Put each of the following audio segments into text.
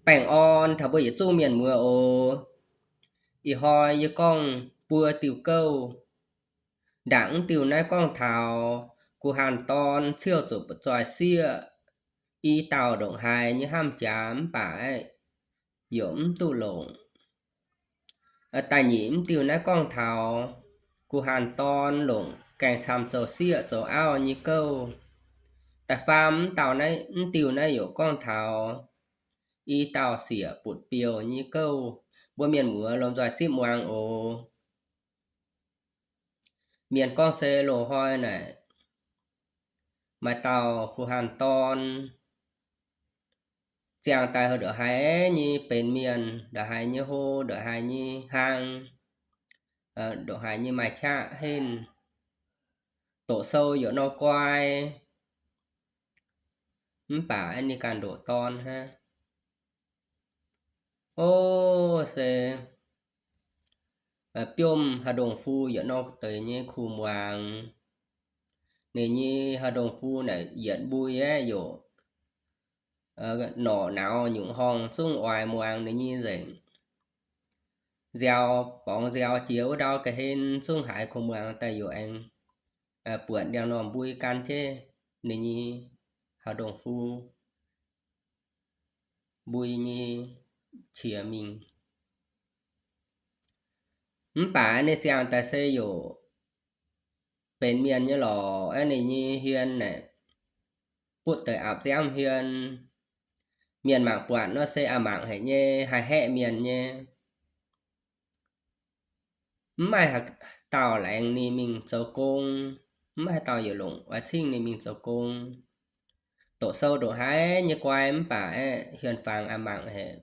Baengh orn taux mbuo yietc zungv mienh muoz oc. Ih hnoi yie gorngv buo diuh gouv. Ndaangc mv diuh naaiv gorngv taux Guh^han Dorn ciouv zuqc buoz-zoih sieqv, i dauh ndongc haaix nyei hnamv jaax mv baac yaac mv duqv longc. Da'nyeic mv diuh naaiv gorngv taux Guh^han Dorn longc gaeng-camv zoux sieqv zoux auv nyei gouv. Da'faam mv dauh naaiv, mv diuh naaiv yaac gorngv taux i dauh siec butv-biouh nyei gouv. Mbuo mienh muoz lomh nzoih zipv muangx oc. Mienh gorngv se loz-hnoi naaic, maaih dauh Guh^han Dorn ziangh daaih ndongc haaix nyei benx mienh, ndongc haaix nyei hlo, ndongc haaix nyei hlang, ndongc haaix nyei maaih qaqv henv, doqc sou yaac nor guai, mv baac ninh ganh ndoqc dorn hnangv. Ov, se biomv haaix ndongh fu yietc norm deix nyei kuh muangx. Ninh nyei haaix ndongh fu naaic yietc mbui aeqv, yaac norqc nauz nyungc horngh zungv oix muangx ninh nyei nzengc. Nziaaux borngz nziaaux jiex wuov ndau ga'hlen zungv haiz kuh muangx daaih yaac aengx buatc ndiangx-normh mbui gan jienv ninh nyei haaix ndongh fu mbui nyei qiex mingh. Mv baac ninh ziangh daaih se yaac benx mienh nyei lorqc. Aeqv, ninh nyei hmien naaic butv deix apc ziangv hmien. Mienh mangc buatc nor se a'mangc haic nyei, haih haeqv mienh nyei. Mv maaih haaix dauh laengz ninh mingh zoux gong, mv maaih haaix dauh yaac longc oix cingv ninh mingh zoux gong. Doqc sou ndongc haaix nyei guai mv baac aeqv, hien-fangx a'mangc haic.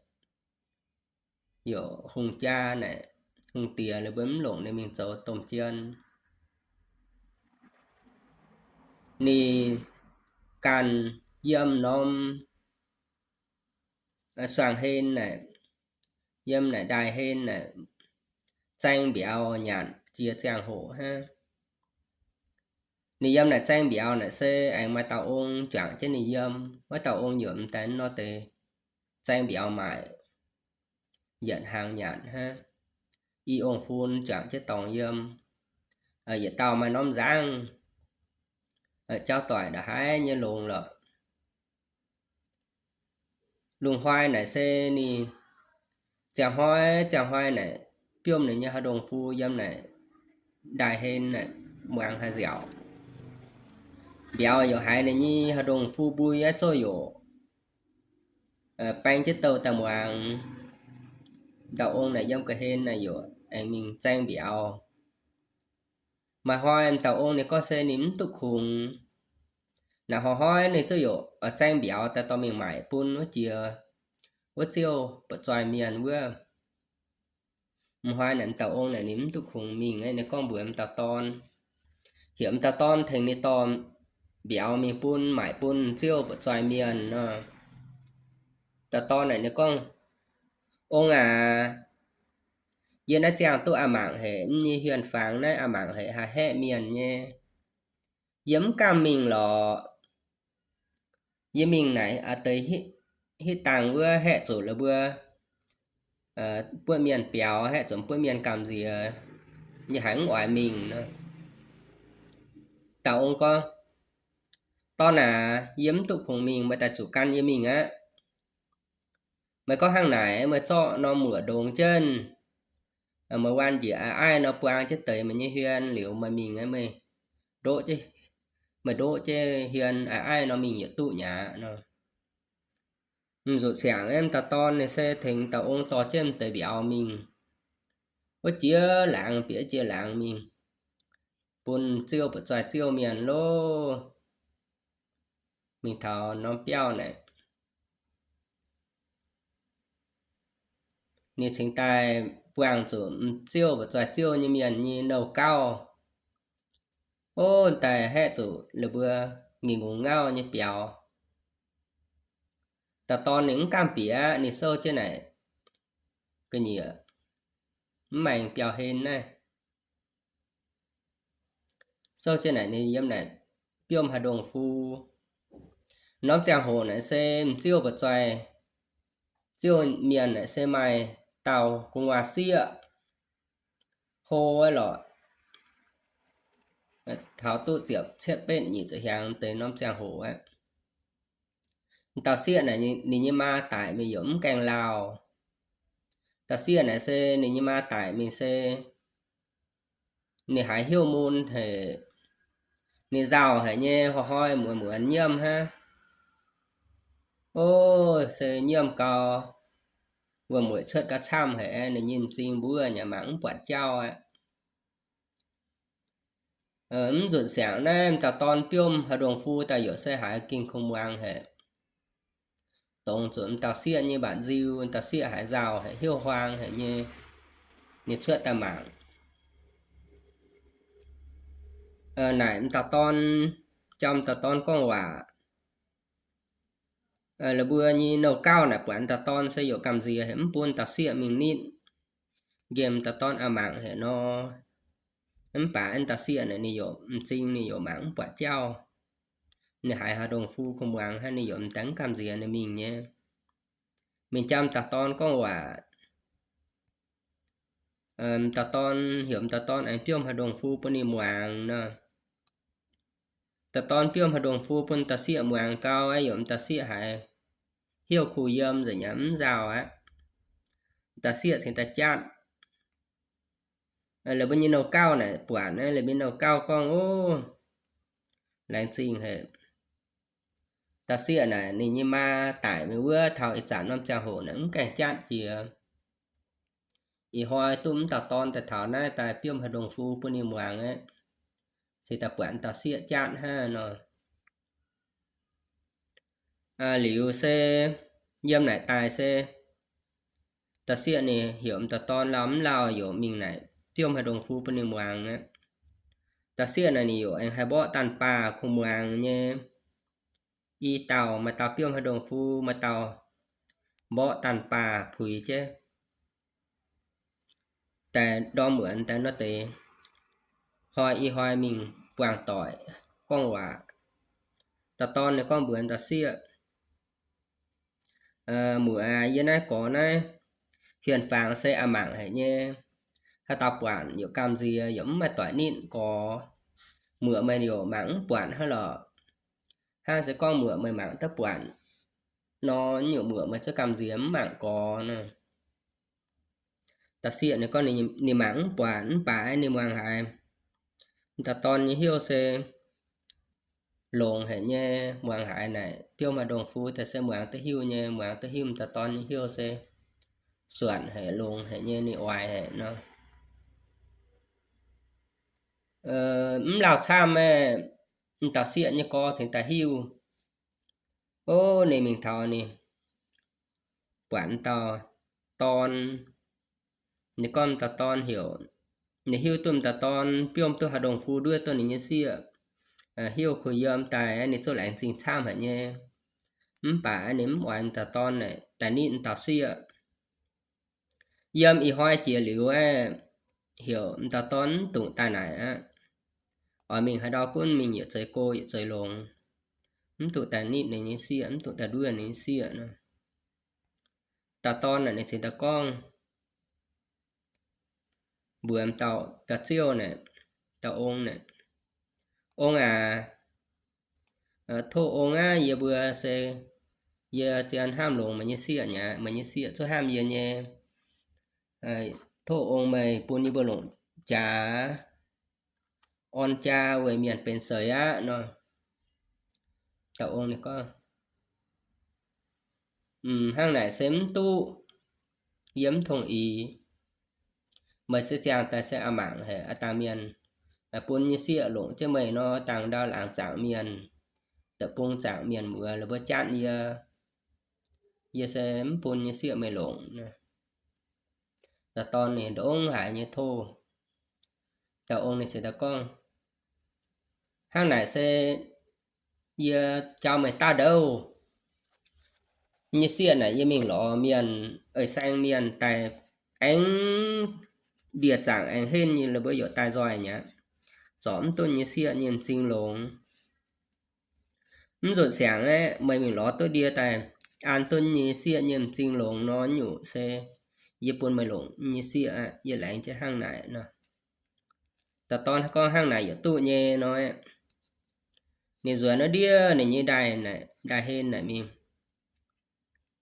Yaac hungh jaa naaic, hungh diex ninh mbuo mv longc ninh mingh zoux domh jien. Ninh ganh yiem norm suangx hlen naaic, yiem naaic ndaaih hlen naaic, zaeng mbiauz nyanc jiex ziangh hoc hnangv. Ninh yiem naaic zaeng mbiauz naaic se aengx maaih dauh ong juangc jienv ninh yiem. Wuov dauh ong yaac m'daaih nor deix zaeng mbiauz maaic, yietc hnaangx nyanc hnangv. I ong-fun juangc jienv dorngx yiem. Yietc dauh maaih norm nzangv, jauv-doic ndongc haaix nyei longx lorqc. Lungh hnoi naaic se ninh ziangh hnoi ziangh hnoi naaic biomv ninh nyei haaix ndongh fu yiem naaic ndaaih hlen naaic muangx haih nziaauc. Mbiauz yaac haiz ninh nyei haaix ndongh fu mbui aeqv, zouv yaac baeng jienv douh daaih muangx. Dauh ong naaic yiem ga'hlen naaic yaac aengx mingh zaeng mbiauz. Maaih hnoi dauh ong ninh gorngv se ninh mv duqv kungx. Naaic hnoi-hnoi ninh zouv yaac zaeng mbiauz daaih dorh mingh maaic bun wuov jiex wuov ziouv buoqc zoih mienh wuov. M'hnoi naaic m'dauh ong naaic ninh mv duqv kungx mingh, ninh gorngv mbuox m'dauh dorn, heuc m'dauh dorn tengx ninh dorh mbiauz mingh bun maaic bun ziouv buoqc zoih mienh nor. Dauh dorn naaic ninh gorngv, Ong aac, yie naaiv ziangh duqv a'mangc haic, yie nyei hmien-fangx naaiv a'mangc haic, haih haeqv mienh nyei. Yie mv gamh mingh lorqc. Yie mingh naaic a'deix hitv dangh wuov haeqv zuqc la'buo buonv mienh biaux, haeqv zuqc buonv mienh gamh nziex, yie haiz mv oix mingh nor. Dauh ong gorngv, Dorn aac, yie mv duqv kungx mingh, meih daaih zuqc gan yie mingh aqv. Meih gorngv hnangv naaic, meih zorqv norm muoc ndongx jienv, meih waan njiec a'aiv nor buang jienv deix meih nyei hmien liuz meih mingh aqv. Meih ndoqv, meih ndoqv jienv hmien a'aiv nor mingh yietc duqv nyei aqv nor. M'nzuqc siangx aeqv, dauh dorn ninh se tengx dauh ong dorh jienv deix mbiauz mingh. Wuov jiex laangz bieqc jiex laangz mingh bun ziouv buoqc zoih ziouv mienh loh. Mingh taux norm biauv naaic, ninh cingx daaih buangh zuqc m'ziouv buoqc zoih ziouv nyei mienh nyei nouh gauv. Ov, daaih haeqv zuqc la'buo mingh ngongh ngauv nyei biaux. Dauh dorn ninh mv gamh bieqc, ninh souv jienv naaic ga'nyiec, mv maengx biauv-hlen naaiv. Souv jienv naaic ninh yiem naaic biomv haaix ndongh fu. Norm ziangh hoc naaic se m'ziouv buoqc zoih Ziouv mienh naaic se maaih dauh gu'nguaaz sieqv hlo wuov lorqc. Taux duqv ziepc cietv betv nyic ziepc hnyangx deix norm ziangh hoc aqv. Dauh sieqv naaic ninh nyei maa daic mingh yaac mv gaengh lauh. Dauh sieqv naaic se ninh nyei maa daic mingh se ninh haiz heuv mun haic, ninh nzauh haic nyei, hnoi-hnoi muonz-muonz nyiemv hnangv. Ov, se nyiemv gau, wuom-mueic cuotv gauh camv haic, ninh nyei m'zing mbuov nyanc mangc mv buatc jauv aqv. Mv nzunc siangx naaiv m'dauh dorn biomv haaix ndongh fu daaih yaac se haiz ging kungx muangx haic. Dongz zuqc m'dauh sieqv nyei mbatc nziu, m'dauh sieqv haiz nzauh haic, heuv huaang haic nyei, ninh cuotv daaih mangc. Naaic m'dauh dorn, jauv m'dauh dorn gorngv waac, laaix mbuo nyei nouh gauh naaic buatc m'dauh dorn se yaac gamh nziex haic, mv bun m'dauh sieqv mingh nitv. Nqemh m'dauh dorn a'mangc haic nor, mv baac m'dauh sieqv naaic ninh yaac m'zing ninh yaac mangc mv buatc jauv. Ninh haiz haaix ndongh fu kungx muangx hnangv, ninh yaac m'daaih mv gamh nziex ninh mingh nyei. Mingh jauv m'dauh dorn gorngv waac. M'dauh dorn heuc m'dauh dorn aengx biomv haaix ndongh fu bun ninh muangx nor. Dauh dorn biomv haaix ndongh fu bun dauh sieqv muangx gau aqv, yaac m'dauh sieqv haiz heuv kuh yiem nzengc nyei, mv nzauh aqv. Dauh sieqv cingx daaih jatv. Laaix mbuo nyei nouh gauh naaic buatc naaiv, laaix mbuo nyei nouh gauh gorngv, ov, laengz zingh haic. Dauh sieqv naaic ninh nyei maa daic mingh wuov taux ih zanc norm ziangh hoc naaic mv gaengh jatv jiex. Ih hnoi duqv m'dauh dorn daaih taux naaiv daaih biomv haaix ndongh fu bun ninh muangx aqv. Se daaih buatc m'dauh sieqv jatv hnangv nor. Liuz se yiem naaic daaih se dauh sieqv ninh heuc m'dauh dorn lauh mv lauh yaac mingh naaic biomv haaix ndongh fu bun ninh muangx aqv. Dauh sieqv naaic ninh yaac aengx haih mborqv daanh baah kungx muangx nyei. I dauh, maaih dauh biomv haaix ndongh fu, maaih dauh mborqv daanh baah puix jienv daaih ndorm muonz daaih nor deix hnoi i hnoi mingh buangh doic gorngv waac. Dauh dorn ninh gorngv mbuox dauh sieqv, muoc aac, yie naaiv gorx naaiv, hien-fangx se a'mangc haic nyei. Haaix dauh buatc yaac gamh nziex, yaac mv maaih doic nitv gorx. Muoc meih yaac mangc mv buatc hnangv lorqc. Hnangv se gorngv muoc meih mangc duqv buatc nor, nyungc muoc meih zungv gamh nziex mv mangc gorx nor. Dauh sieqv ninh gorngv ninh mangc mv buatc mv baac ninh muangx haiz m'dauh dorn nyei heuv se longx haic nyei. Muangx haiz naaic biomv maaih ndongh fu daaih se muangx duqv hiuv nyei, muangx duqv hiuv m'dauh dorn nyei heuv se suonc haic, longx haic nyei, ninh oix haic nor. Mv lauh camv aeqv, m'dauh sieqv nyei gorx cingx daaih hiuv. Ov, ninh mingh taux ninh buatc m'dauh dorn. Ninh gorngv m'dauh dorn heuc, ninh hiuv duqv m'dauh dorn biomv duqv haaix ndongh fu nduov duqv ninh nyei sieqv, hiuv kuh yiem daaih, ninh zungv laengz zingh camv haic nyei. Mv baac ninh mv oix m'dauh dorn naaic daaih nitv m'dauh sieqv. Yiem ih hnoi jiex liuz aeqv, heuc m'dauh dorn mv dungx daaih naaic aqv. Oix mingh haaix ndau gunv mingh yietc zeix go yietc zeix longx, mv dungx daaih nitv ninh nyei sieqv, mv dungx daaih nduov ninh nyei sieqv nor. Dauh dorn naaic ninh cingx daaih gorngv mbuox dauh, dauh ziouv naaic, dauh ong naaic, Ong aac, tov ong aqv, yie mbuo se, yie zien hnamv longx meih nyei sieqv aqv, meih nyei sieqv zungv hnamv yie nyei. Tov ong meih bun yie mbuo longc jaax orn jaa weic mienh benx seix aqv nor. Dauh ong ninh gorngv, Hnangv naaic se mv duqv. Yie mv tong ix. Meih se ziangh daaih se a'mangc haic a'dangh mienh, bun nyei sieqv longc jienv meih nor, dangh ndau laangz zaangc mienh, deic-bung zaangc mienh muoz la'buo jatv yie. Yie se mv bun nyei sieqv meih longc. Dauh dorn ninh ndongc haaix nyei tov. Dauh ong ninh cingx daaih gorngv, Hnangv naaic se yie jauv meih daav ndouv. Nyei sieqv naaic yie mingh lorz mienh, eix saeng mienh daaih aengx ndie-zaangc aengx henv nyei, la'buo youc daaih nzoih mi'aqv. Zorc mv duqv nyei sieqv nyei m'zing longx. Mv nzunc siangx aeqv, meih mingh lorz duqv ndie daaih an duqv nyei sieqv nyei m'zing longx nor, nyungc se yie bun meih longc nyei sieqv aqv. Yie laengz jienv hnangv naaic nor. Dauh dorn gorngv hnangv naaic yaac duqv nyei nor, ninh nzuonx wuov ndiev ninh nyei ndaaih, ndaaih-hlen naaic mingh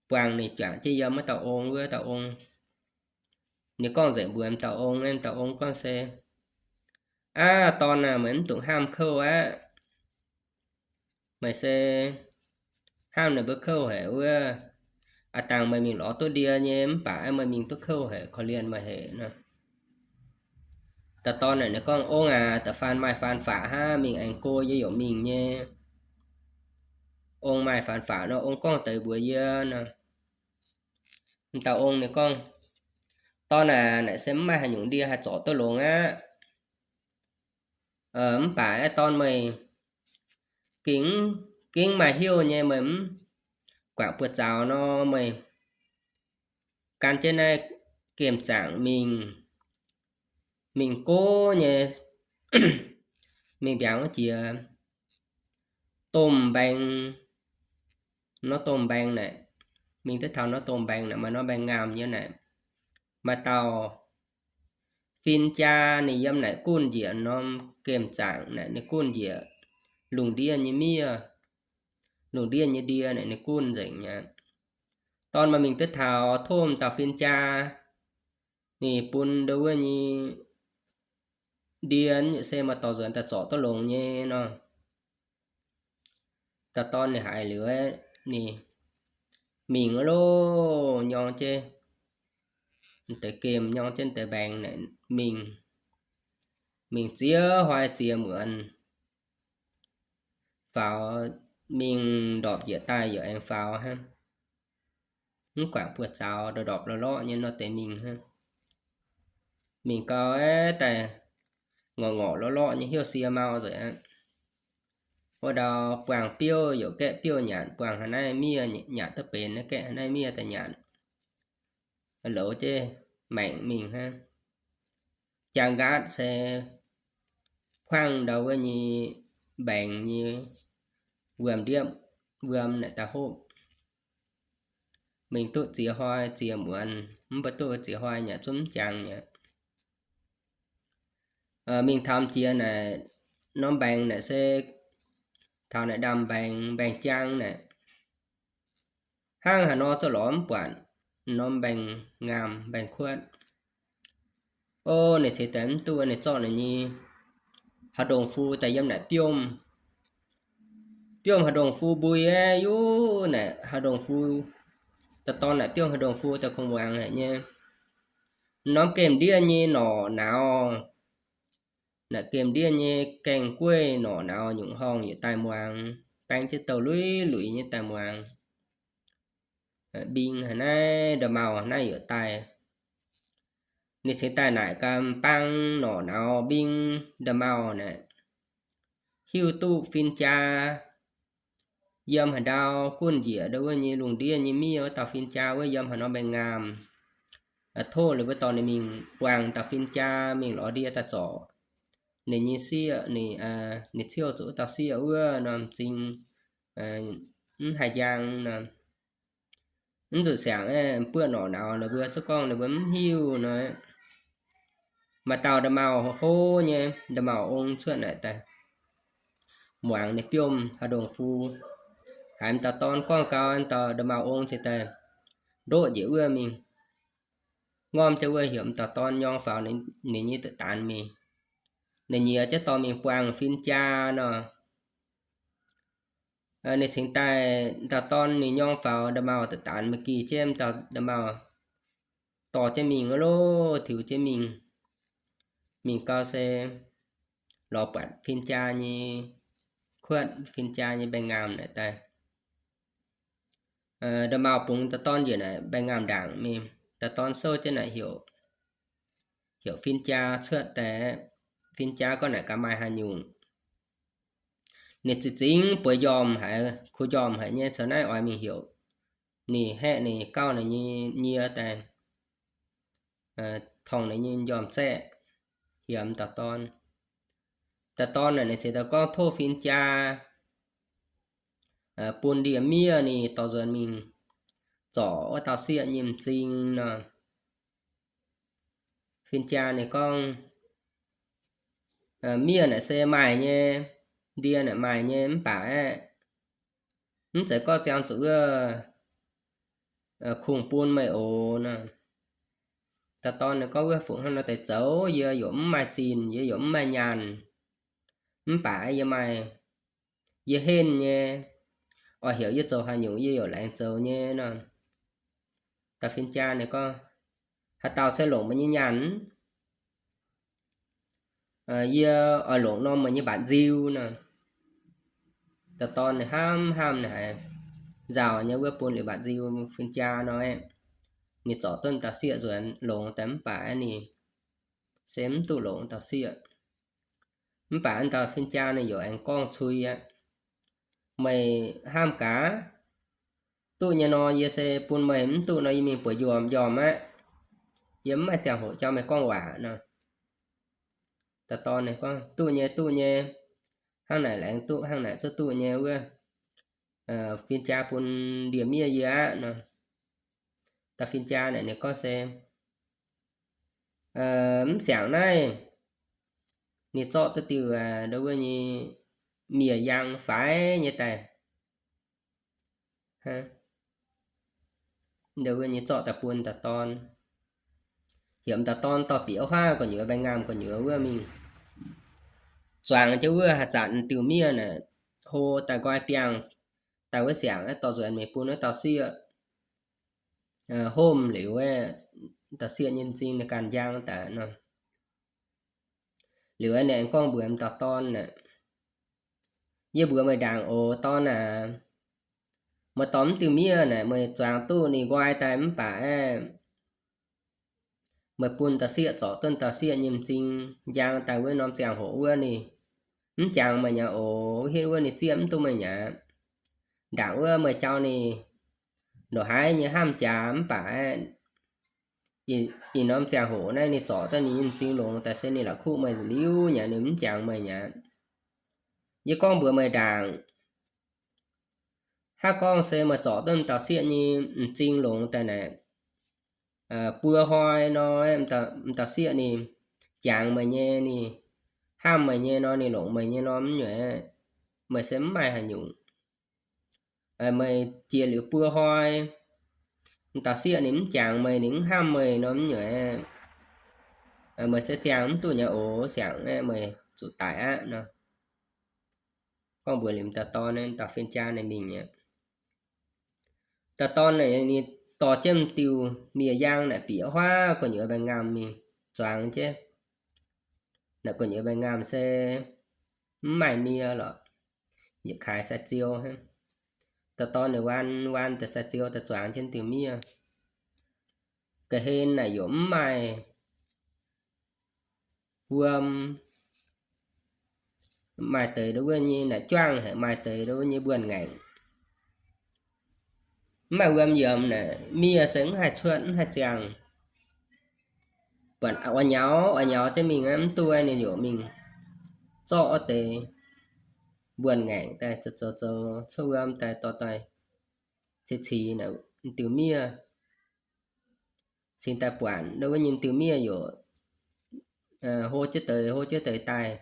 buangh ninh juangc jienv yiem wuov dauh ong wuov. Dauh ong, ninh gorngv nzengc mbuox dauh ong, dauh ong gorngv se, Aav, dorn aah, meih mv dungx hnamv kouv aqv. Meih se hnamv ninh mbuo kouv haic wuov. Aav dangh meih mingh lorz duqv ndie nyei, mv baac meih mingh duqv kouv haic, korv-lienh meih haic nor. Dauh dorn naaic ninh gorngv, Ong aac, da'faanh maaih faan faqc hnangv, mingh aengx go yie yaac mingh nyei. Ong maaih faan faqc nor, ong gorngv deix mbuox yie nor. Dauh ong ninh gorngv, Dorn aac, naaic se mv maaih haaix nyungc ndie haih zorc duqv longx aqv. Mv baac aeqv, dorn meih gengh, gengh maaih heuv nyei, meih mv guangc buoz-zaux nor, meih gan jienv naaiv gemh zaangc mingh, mingh go nyei, mingh mbiaangx wuov jiex domh mbaeng, norm domh mbaeng naaic, mingh duqv taux norm domh mbaeng naaic, maaih norm mbaeng ngaamh nyei naaic, maaih dauh fin-jaa ninh yiem naaic gunv njiec norm gemh zaangc naaic, ninh gunv njiec lungh ndiev nyei miev, lungh ndiev nyei ndie naaic ninh gunv nzengc aqv. Dorn meih mingh duqv taux tov dauh fin-jaa, ninh bun ndo wuov nyei ndie, yaac se maaih dorh nzuonx daaih zorc duqv longx nyei nor. Dauh dorn ninh haiz liuz, ninh mingh loh, nyorng jienv deix gemh, nyorng jienv deix mbaeng naaic mingh, mingh ziex hnoi ziex muonz faaux, mingh ndorpc njiec daaih yaac aengx faaux hnangv. Mv guangc buoz-zaux, ndorpc ndorpc lorqc lorqc nyei nor deix mingh hnangv. Mingh gau aeqv, daaih ngorc ngorc lorqc lorqc nyei, heuv sie mau nzengc aqv. Wuov ndau buangh biouv, yaac gaeqv biouv nyanc, buangh haaix naaiv miev nyanc duqv benx, gaeqv haaix naaiv miev daaih nyanc, louz jienv maengc mingh hnangv. Jaang nqaatv se kuangv ndau wuov nyei mbaengx nyei wuom-ndiepv, wuom naaic daaih hopv. Mingh duqv ziex hnoi ziex muonz, mv baac duqv ziex hnoi nyei zungv mv jangx nyei. Mingh taux jiex naaic, norm mbaengx naaic se taux naaic ndaamv-mbaengx, mbaengx-jaang naaic, hnangv haaix nor zungv lorz mv buatc norm mbaengx-ngaamh mbaengx-kuotv. O, ninh cingx daaih mv duqv, ninh zorqv ninh nyei haaix ndongc fu daaih yiem naaic biomv, biomv haaix ndongc fu mbui aeqv, yuv naaic haaix ndongc fu, daaih dorn naaic biomv haaix ndongc fu daaih kungx muangx haic nyei. Norm gemh ndiev nyei norqc nauz, naaic gemh ndiev nyei gaeng-gueiv norqc nauz nyungc horngh yaac daaih muangx, baeng jienv douh luiz luiz nyei daaih muangx. Mbing haaix naaiv, nda'maauh haaix naaiv yaac daaih. Ninh cingx daaih naaic ganh baang norqc nauz mbing nda'maauh naaic, hiuv duqv fin-jaa yiem haaix ndau, gunv njiec ndau wuov nyei lungh ndiev nyei miev wuov dauh fin-jaa wuov yiem haaix norm mbaengx-ngaamh. Tov ninh mbuo dorh ninh mingh buangh dauh fin-jaa mingh lorz ndie daaih zorc ninh nyei sieqv, ninh, ninh ciouv zuqc wuov dauh sieqv wuov nor m'zing mv haih njang nor. Mv zuqc siangx aeqv, buoqv norqc nauz ninh mbuo zungv gorngv ninh mbuo mv hiuv nor. Maaih dauh nda'maauh hlo nyei, nda'maauh ong cuotv naaic daaih muangx ninh biomv haaix ndongc fu. Haiz m'dauh dorn gorngv gau, dauh nda'maauh ong cingx daaih ndoqv njiec wuov mingh, ngorm jienv wuov heuc m'dauh dorn nyorng faaux ninh nyei da'daanx mingh. Ninh nyiex jienv dorh mingh buangh fin-jaa nor. Ninh cingx daaih, m'dauh dorn ninh nyorng faaux nda'maauh da'daanx mingh gih jienv, m'dauh nda'maauh dorh jienv mingh wuov loh, tiux jienv mingh. Mingh gau se lorz buatc fin-jaa nyei kuotv, fin-jaa nyei mbaengx-ngaamh naaic daaih. Nda'maauh bungx m'dauh dorn njiec naaic mbaengx-ngaamh ndaangc mingh, m'dauh dorn souv jienv naaic heuc, heuc fin-jaa cuotv daaih. Fin-jaa gorngv naaic gaax maaih haaix nyungc. Ninh za'gengh bueix njormh haic, kuh njormh haic nyei, caux naaiv oix mingh heuc ninh, haeqv ninh, gauh ninh nyei nyie daaih, torngv ninh nyei njormh zaeqv, hiemx dauh dorn. Dauh dorn naaic ninh cingx daaih gorngv tov fin-jaa bun ndie-miev ninh dorh nzuonx mingh zorc wuov dauh sieqv nyei m'zing nor. Fin-jaa ninh gorngv, miev naaic se maaih nyei, ndie naaic maaih nyei mv baac aeqv, mv zeiz gorngv ziangh zuqc wuov kungx bun meih oc nor. Dauh dorn ninh gorngv, wuov fungc hnangv nor deix zoux, yie yaac mv maaih zinh, yie yaac mv maaih nyaanh, mv baac yie maaih, yie henv nyei, oix heuc yie zoux haaix nyungc yie yaac laengz zoux nyei nor. Dauh fin-jaa ninh gorngv, haaix dauh se longc meih nyei nyaanh? Yie oix longc norm meih nyei mbatc nziu nor. Dauh dorn ninh hnamv hnamv ninh haiz nzauh nyei wuov bun liuz mbatc nziu fin-jaa nor, ninh zorc duqv dauh sieqv nzuonx longx daaih mv baac ninh se mv duqv longc dauh sieqv. Mv baac dauh fin-jaa ninh yaac aengx gorngv cui aqv, meih hnamv gaax, duqv nyei nor yie se bun meih, mv duqv nor yie mingh bueix njormh njormh aqv. Yie mv maaih ziangh hoc jauv meih gorngv waac nor. Dauh dorn ninh gorngv, duqv nyei, duqv nyei. Hnangv naaic laengz duqv, hnangv naaic zungv duqv nyei wuov. Fin-jaa bun ndie-miev yie aqv nor. Dauh fin-jaa naaic ninh gorngv se, mv siangx naaiv, ninh zorqv duqv diuh ndo wuov nyei miev-yang faix nyei daaih. Ndo wuov nyei zorqv daaih bun dauh dorn. Heuc dauh dorn dorh bieqc wuov huaav gu'nyuoz, mbaengx-ngaamh gu'nyuoz wuov mingh zuangx jienv wuov haaix zanc diuh miev naaic, hlo daaih nqoi biangh daaih wuov siangx, dorh nzuonx mingh bun wuov dauh sieqv. Homv liuz, dauh sieqv nyei m'zing ninh ganh njang daaih nor. Liuz ninh aengx gorngv mbuox dauh dorn aeqv, yie mbuox meih ndaangc oc dorn aac, meih dorh mv diuh miev naaic meih zuangx duqv ninh nqoi daaih mv baac aeqv, meih bun dauh sieqv zorc duqv dauh sieqv nyei m'zing njang daaih wuov norm ziangh hoc wuov ninh mv jangx meih nyei oc, wuov hitv wuov ninh zieqv mv duqv meih nyei aqv. Ndaangc wuov meih jauv ninh ndongc haaix nyei hnamv jaax mv baac aeqv, ih norm ziangh hoc naaiv ninh zorc duqv ninh nyei m'zing longx daaih se ninh la'kuqv meih liuz nyei, ninh mv jangx meih nyei aqv. Yie gorngv mbuox meih ndaangc, hnangv gorngv se meih zorc duqv m'dauh sieqv nyei m'zing longx daaih naaic, buo hnoi nor, m'dauh sieqv ninh jangx meih nyei, ninh hnamv meih nyei nor, ninh longc meih nyei nor mv nyuoqc, meih se mv maaih haaix nyungc. Meih jiex liuz buo hnoi, m'dauh sieqv ninh mv jangx meih, ninh mv hnamv meih nor mv nyuoqc, meih se ziangh mv duqv nyei oc, siangx meih zuqc daic aqv nor. Gorngv mbuox liuz m'dauh dorn, dauh fin-jaa ninh mingh aqv. Dauh dorn ninh dorh jienv diuh nie-yang naaic bieqc huaav gu'nyuoz mbaengx-ngaamh mingh zuangx jienv. Naaic gu'nyuoz mbaengx-ngaamh se mv maaih nie lorqc, yietc kaaix sai-ziou hnangv. Dauh dorn ninh waan waan daaih sai-ziou daaih zuangx jienv diuh miev. Ga'hlen naaic yaac mv maaih wuom, maaih deix ndo wuov nyei naaic juangv haic, maaih deix ndo wuov nyei mbuonx-ngaengc. Mv maaih wuom yiemx naaic miev se mv haih cuotv mv haih ziangh. Buatc oix nyaux oix nyaux jienv mingh aqv, mv duqv ninh yaac mingh zorqv wuov deix mbuonx-ngaengc daaih zoux zoux zoux cuotv wuom daaih dorh daaih ceix cix naaic diuh miev. Cingx daaih buatc ndo wuov nyei diuh miev yaac hlo jienv deix hlo jienv deix daaih.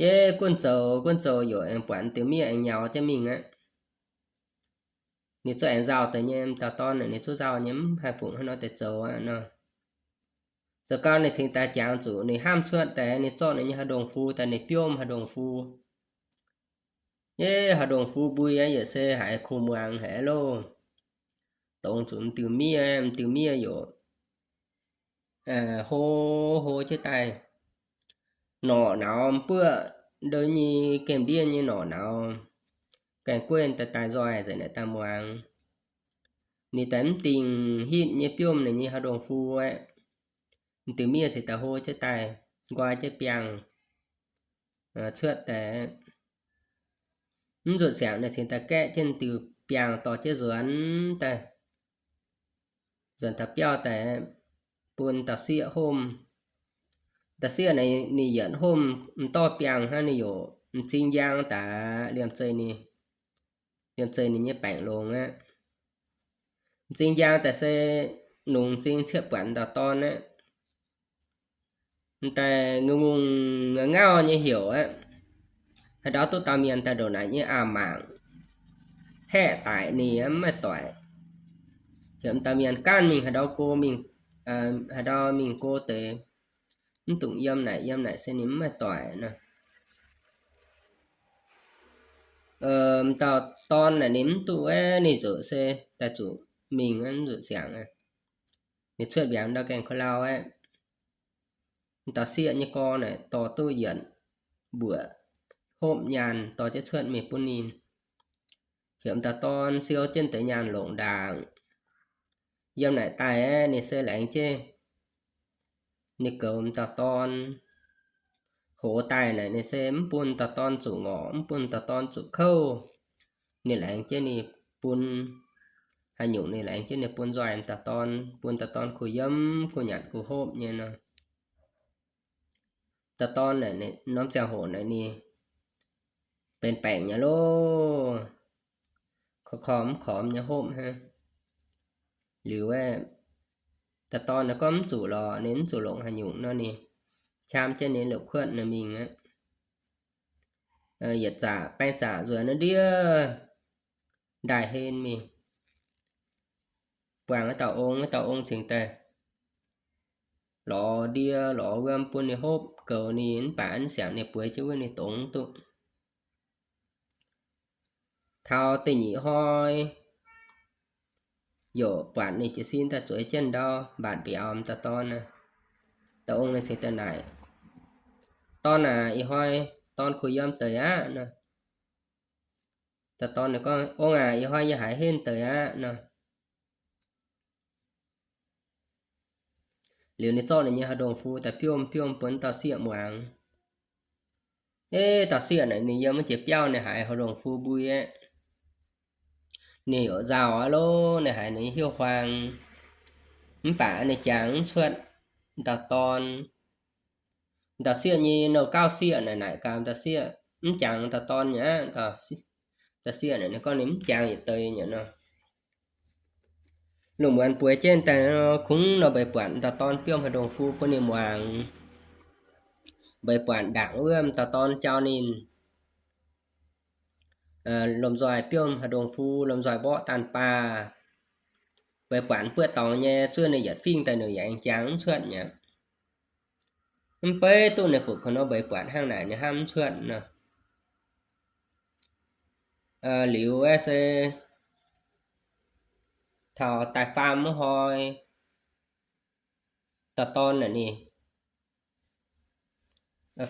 Yie gunv zoux gunv zoux yaac aengx buatc diuh miev aengx nyaux jienv mingh aqv. Ninh zungv aengx nzauh deix nyei, m'dauh dorn ninh zungv nzauh nyei, mv haih fungc hnangv nor deix zoux aqv nor. Zoux gau ninh cingx daaih jangx zuqc ninh hnamv cuotv deix, ninh zorqv ninh nyei haaix ndongh fu daaih, ninh biomv haaix ndongh fu. Yie haaix ndongh fu mbui aqv, yaac se haiz kungx muangx haic loh. Dongz zuqc m'diuh miev, m'diuh miev yaac hlo hlo jienv daaih, norqc nauz buoqv ndo nyei gemh ndiev nyei norqc nauz, gaengh gueiv daaih daaih nzoih nzengc naaic daaih muangx. Ninh daaih mv dingc hitv nyei biomv ninh nyei haaix ndongh fu aqv. M'diuh miev cingx daaih hlo jienv daaih, nqoi jienv biangh cuotv daaih. Mv nzuqc siangx naaic cingx daaih gaeqv jienv diuh biangh dorh jienv nzuonx daaih, nzuonx taux biauv daaih bun dauh sieqv homv. Dauh sieqv naaic ninh yietc homv m'dorv biangh hnangv, ninh yaac m'zing njang daaih liemh zeih ninh, liemh zeih ninh nyei baengc longx aqv. M'zing njang daaih se longc m'zing cietv buatc dauh dorn aqv. M'daaih ngungh ngungh ngauh nyei heuc aqv. Haaix ndau duqv dauh mienh daaih ndongc naaic nyei aah mangc, haeqv daic ninh mv maaih doic. Heuc m'daaih mienh gaanv mingh haaix ndau go mingh, haaix ndau mingh go deix, mv dungx yiem naaic, yiem naaic se ninh mv maaih doic nor. M'dauh dorn naaic ninh mv duqv aeqv, ninh zuqc se daaih zuqc mingh aqv, mv zuqc siangx aqv. Ninh cuotv mbiaangx ndau gaengh ko lau aeqv, m'dauh sieqv nyei gorx naaic dorh duqv yietc mbuoqc hopv nyaanh dorh jienv cuotv mingh bun ninh. Heuc m'dauh dorn siou jienv deix nyaanh longc ndaangc. Yiem naaic daaih aeqv, ninh se laengz jienv ninh goux m'dauh dorn. Hoz daaih naaic ninh se mv bun dauh dorn zuqc ngorc, mv bun dauh dorn zuqc kouv. Ninh laengz jienv ninh bun haaix nyungc ninh laengz jienv ninh bun nzoih m'dauh dorn, bun dauh dorn kuh yiem kuh nyanc kuh hopv nyei nor. Dauh dorn naaic norm ziangh hoc naaic ninh benx baengc nyei loh, korv-korv mv kormx nyei hopv hnangv. Liuz aeqv, dauh dorn naaic gorngv mv zuqc lorqc, ninh mv zuqc longc haaix nyungc nor, ninh qam jienv ninh lopc kuotv naaic mingh aqv. Yietc zaqc baeng zaqc nzuonx naaiv ndiev ndaaih hlen mingh, buangh wuov dauh ong, wuov dauh ong cingx daaih lorz ndie lorz wuom bun ninh hopv, goux ninh mv baac mv siangx ninh bueix jienv wuov ninh dongz duqv. Taux da'nyeic hnoi, yaac buatc ninh jiez sin daaih zueiz jienv ndau mbatc mbiauz m'dauh dorn aqv. Dauh ong ninh cingx daaih naaic, Dorn aac, ih hnoi dorn kuh yiem deix aqv nor. Dauh dorn ninh gorngv, Ong aac, ih hnoi yie haiz henv deix aqv nor. Liuz ninh zorqv ninh nyei haaix ndongh fu daaih biomv biomv bun dauh sieqv muangx. Eix, dauh sieqv naaic ninh yiem wuov jiex biauv ninh haiz haaix ndongh fu mbui aqv. Ninh yaac nzauh aqv lov, ninh haiz ninh hnyouv huaang, mv baac ninh jangx mv cuotv dauh dorn. Dauh sieqv nyei nouh gauv sieqv naaic naaic gaax dauh sieqv, mv jangx dauh dorn nyei aqv. Dauh sieqv naaic ninh gorngv ninh mv jangx yietc deix nyei nor. Lungh muonz bueix jienv daaih nor, kungx nor mbeix buatc dauh dorn biomv haaix ndongh fu bun ninh muangx. Mbeix buatc ndaangc wuov dauh dorn jauv ninh lomh nzoih biomv haaix ndongh fu, lomh nzoih mborqv daanh baah. Mbeix buatc buoqv dorngx nyei, zuov ninh yietc fingx daaih ninh yaac aengx jangx mv cuotv nyei. Mv beiv duqv ninh fuqv ka'nor mbeix buatc hnangv naaic ninh hnamv mv cuotv nor. Liuz aeqv se taux daaih faam wuov hnoi, dauh dorn naaic ninh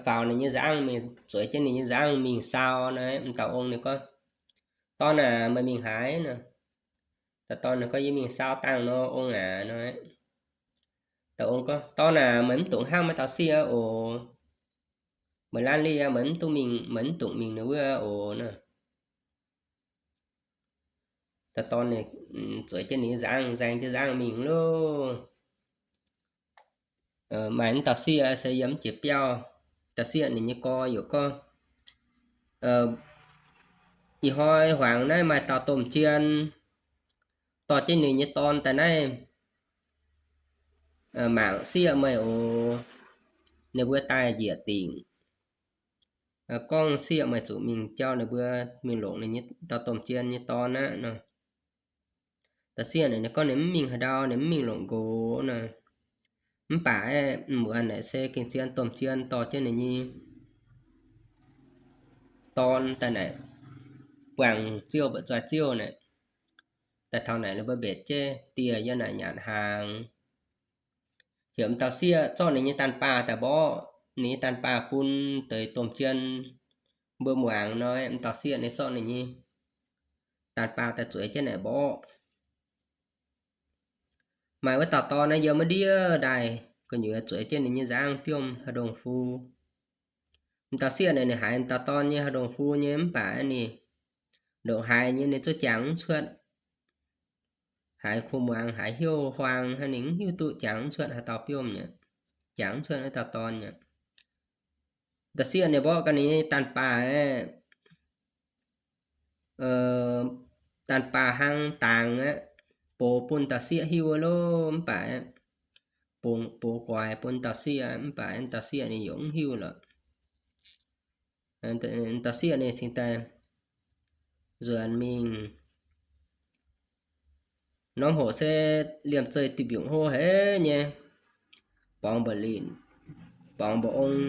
faaux ninh nyei nzangv mingh, zueiz jienv ninh nyei nzangv mingh sau nor, m'dauh ong ninh gorngv, Dorn aac, meih mingh haaix nor? Dauh dorn ninh gorngv, Yie mingh sau dangh nor, ong aac nor. Dauh ong gorngv, Dorn aac, meih mv dungx hnangv maiv dauh sieqv oc. Meih laanh liuz meih mv dungx mingh, meih mv dungx mingh ninh wuov oc nor. Dauh dorn ninh zueiz jienv ninh nyei nzangv, nzaeng jienv nzangv mingh loh. Maaih mv dauh sieqv se yiem jiex biauv. Dauh sieqv ninh nyei gorx yaac gorngv, Ih hnoi hmuangx naaiv maaih dauh domh jien dorh jienv ninh nyei dorn daaih naaiv mangc sieqv meih oc. Ninh mbuo daaih njiec dingc, gorngv sieqv meih zuqc mingh jauv ninh mbuo mingh longc ninh nyei dauh domh jien nyei dorn aqv nor. Dauh sieqv naaic ninh gorngv ninh mv mingh haaix ndau, ninh mv mingh longc nqox nor. Mv baac aeqv, muonz naaic se gengh zien domh jien dorh jienv ninh nyei dorn daaih naaic buangh ziouv mbu'zoi ziouv naaic. Daaih taux naaic ninh mbuo mbenc jienv dieh yiem naaic nyanc hnaangx. Heuc m'dauh sieqv zorqv ninh nyei daanh baah daaih mborqv, ninh nyei daanh baah bun deix domh jien mbuo muangx nor, m'dauh sieqv ninh zorqv ninh nyei daanh baah daaih zueiz jienv naaic mborqv. Maaih wuov dauh dorn naaiv yiem wuov ndiev ndaaih gu'nyuoz zueiz jienv ninh nyei nzangv biomv haaix ndongh fu. M'dauh sieqv naaic ninh haiz m'dauh dorn nyei haaix ndongh fu nyei mv baac ninh ndongc haaix nyei ninh zungv jangx mv cuotv. Haiz kuh muangx, haiz hnyouv huaang hnangv, ninh mv hiuv duqv jangx mv cuotv haaix dauh biomv nyei, jangx mv cuotv wuov dauh dorn nyei. M'dauh sieqv ninh mborqv gaax ninh nyei daanh baah aeqv, daanh baah hnangv dangx aqv. box bun dauh sieqv hiuv lorqc, mv baac box, box guaix bun dauh sieqv, mv baac dauh sieqv ninh yaac mv hiuv lorqc. Dauh sieqv ninh cingx daaih nzuonx mingh. Norm hoc se liemh zeih diuh mbiungc hlo haic nyei, borngz mba'lin, borngz mba'ong,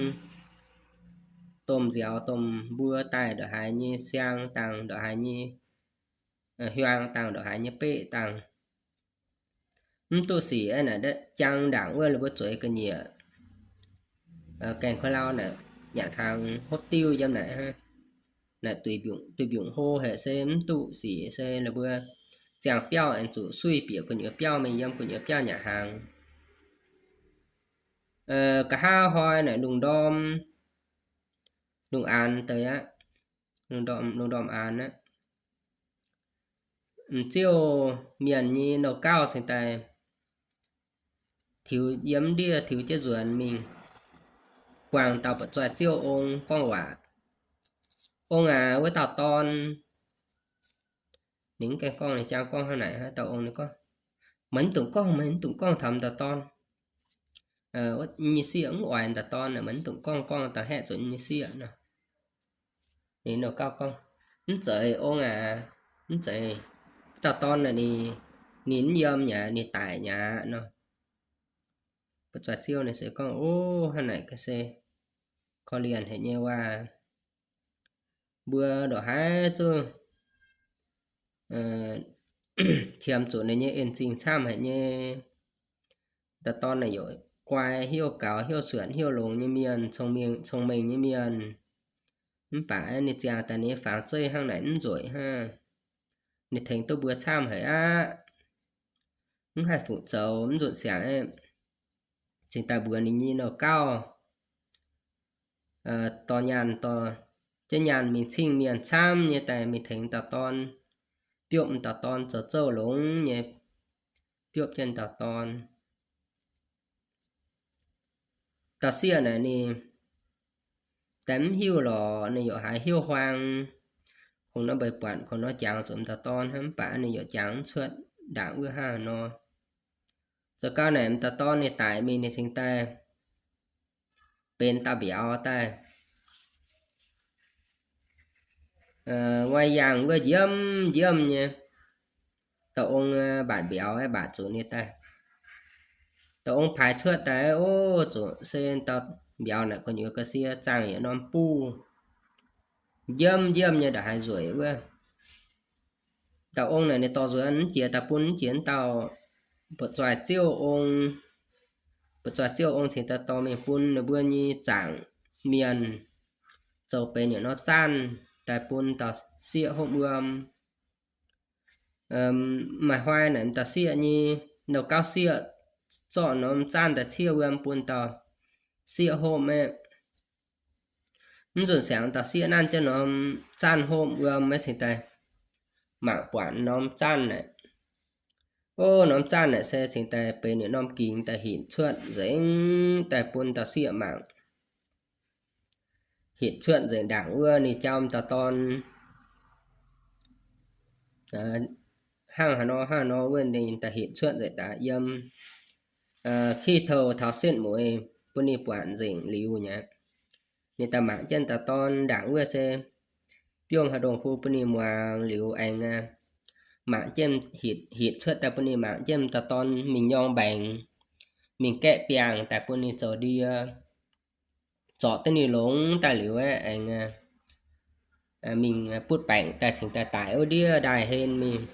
domh nziaaux domh mbuo daaih ndongc haaix nyei siang dangh, ndongc haaix nyei hiuang dangh, ndongc haaix nyei beqv dangh. Mv duqv sic aeqv, naaic jang ndaangc wuov ninh mbuo zueiz ga'nyiec, gaengh kuv lauh naaic, nyanc hnaangx hopv diuv yiem naaic, naaic duih mbiungc hlo haic se mv duqv sic se ninh mbuo ziangh biauv aengx zuqc suiv bieqc gu'nyuoz biauv mingh, yiem gu'nyuoz biauv nyanc hnaangx. Nqa'haav hnoi naaic lungh ndorm, lungh aanx deix aqv, lungh ndorm, lungh ndorm aanx aqv. M'ziouv mienh nyei nouh gauv cingx daaih tiux yiem ndiev, tiux jienv nzuonx mingh, buangh dauh buatc zoih ziouv ong gorngv waac, Ong aac, wuov dauh dorn, ninh mv gaengh gorngv, ninh jangx gorngv hnangv naaic, dauh ong ninh gorngv, meih mv dungx gorngv, meih mv dungx gorngv taux m'dauh dorn. Nyei sieqv mv oix m'dauh dorn, meih mv dungx gorngv, gorngv daaih haeqv zuqc nyei sieqv nor. Ninh nouh gauv gorngv, Mv zeiz ong aac, mv zeiz. Dauh dorn naaic ninh, ninh mv yiem nyei aqv, ninh daic nyei aqv nor. Buatc zoih ziouv ninh se gorngv, O, hnangv naaic ga'se korv-lienh haic nyei waac. Mbuo ndongc haaix zuqc qiemx zuqc ninh nyei en-zingh camv haic nyei. Dauh dorn naaic yaac guai, hnyouv gaux, hnyouv suonc, hnyouv longx nyei mienh, cong-mengh nyei mienh. Mv baac ninh ziangh daaih ninh nyei fangx zeiv hnangv naaic mv nzueic hnangv. Ninh tengx duqv mbuo camv haic aqv. Mv haih fungc zoux, mv nzunc siangx aeqv, cingx daaih mbuox ninh nyei nouh gauv dorh nyaanh, dorh jienv nyaanh mingh cing mienh camv nyei daaih mingh tengx dauh dorn, biopv dauh dorn zoux zouv longx nyei, biopv jienv dauh dorn. Dauh sieqv naaic ninh daaih mv hiuv lorqc, ninh yaac haiz hnyouv huaang, kungx nor mbeix buatc, kungx nor jangx zuqc m'dauh dorn hnangv, mv baac ninh yaac jangx mv cuotv ndaangc wuov hnangv nor. Zoux gau naaic m'dauh dorn ninh daic mingh, ninh cingx daaih benx dauh mbiauz daaih. Nguaih yaangh wuov njiemv njiemv nyei. Dauh ong mbatc mbiauz aeqv, mbatc zuqc ninh daaih. Dauh ong paaix cuotv daaih, o, zuqc se dauh mbiauz naaic gu'nyuoz ga'sie zaangh yietc norm buv, njiemv njiemv nyei ndongc haaix nzueic wuov. Dauh ong naaic ninh dorh nzuonx mv jiex daaih bun, mv jiex dauh buatc zoih ziouv ong. Buatc zoih ziouv ong cingx daaih dorh mingh bun ninh mbuo nyei zaangc mienh zoux benx yietc norm zaanh daaih bun dauh sieqv hopv wuom. Maaih hnoi naaic dauh sieqv nyei nouh gauv sieqv zorqv norm zaanh daaih ciev wuom bun dauh sieqv hopv aeqv. Mv nzunc siangx dauh sieqv nanv jienv norm zaanh hopv wuom aeqv, cingx daaih mangc buatc norm zaanh naaic. O, norm zaanh naaic se cingx daaih benx yietc norm gingx daaih hinc cuotv nzengc daaih bun dauh sieqv mangc. Hinc cuotv nzengc ndaangc wuov ninh jauv dauh dorn hnangv haaix nor hnangv haaix nor wuov ninh daaih hinc cuotv nzengc daaih yiem kih tou taux setv mueiz bun ninh buatc nzengc liuz nyei. Ninh daaih mangc jienv dauh dorn ndaangc wuov se biomv haaix ndongh fu bun ninh muangx liuz aengx mangc jienv hinc cuotv daaih bun ninh mangc jienv dauh dorn mingh nyorng mbaengx, mingh gaeqv biangh daaih bun ninh zoux ndie, zorc duqv ninh longx daaih liuz aeqv, aengx mingh butv baengc daaih cingx daaih daic wuov ndiev ndaaih hlen mingh,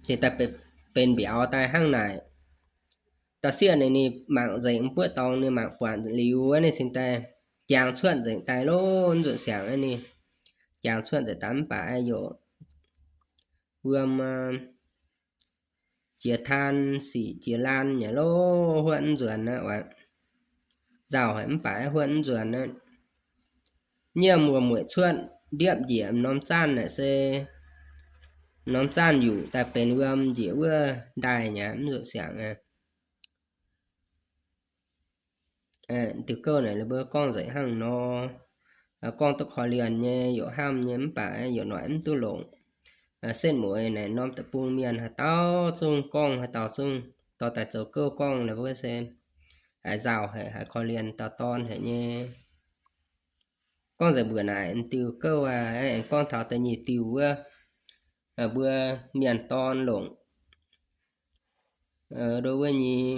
cingx daaih benx mbiauz daaih hnangv naaic. Dauh sieqv naaic ninh mangc nzengc mv buoqv dorngx, ninh mangc buatc liuz aeqv, ninh cingx daaih jangx cuotv nzengc daaih lov nzunc siangx aeqv, ninh jangx cuotv nzengc daaih mv baac aeqv, yaac wuom jiex taan sic jiex laan nyei lov, huotv mv nzuonx aqv. Nzauh haic mv baac aeqv, huotv mv nzuonx aqv. Nyiemv wuom-mueic cuotv ndiepv njiec norm zaanh naaic se norm zaanh yuqc daaih benx wuom njiec wuov ndaaih nyei mv zuqc siangx aqv. Diuh gouv naaic ninh mbuo gorngv nzengc hnangv nor, gorngv duqv korv-lienh nyei, yaac hnamv nyei mv baac yaac noic mv duqv longc. setv mueiz naaic norm deic-bung mienh haaix dauh zungv gorngv, haaix dauh zungv dorh daaih zoux gouv gorngv, la'buo se haiz nzauh haic, haiz korv-lienh dauh dorn haic nyei. Gorngv nzengc mbuoqc naaic diuh gouv aqv. Aengx gorngv taux da'nyeic diuh wuov, mbuo mienh dorn longc ndo wuov nyei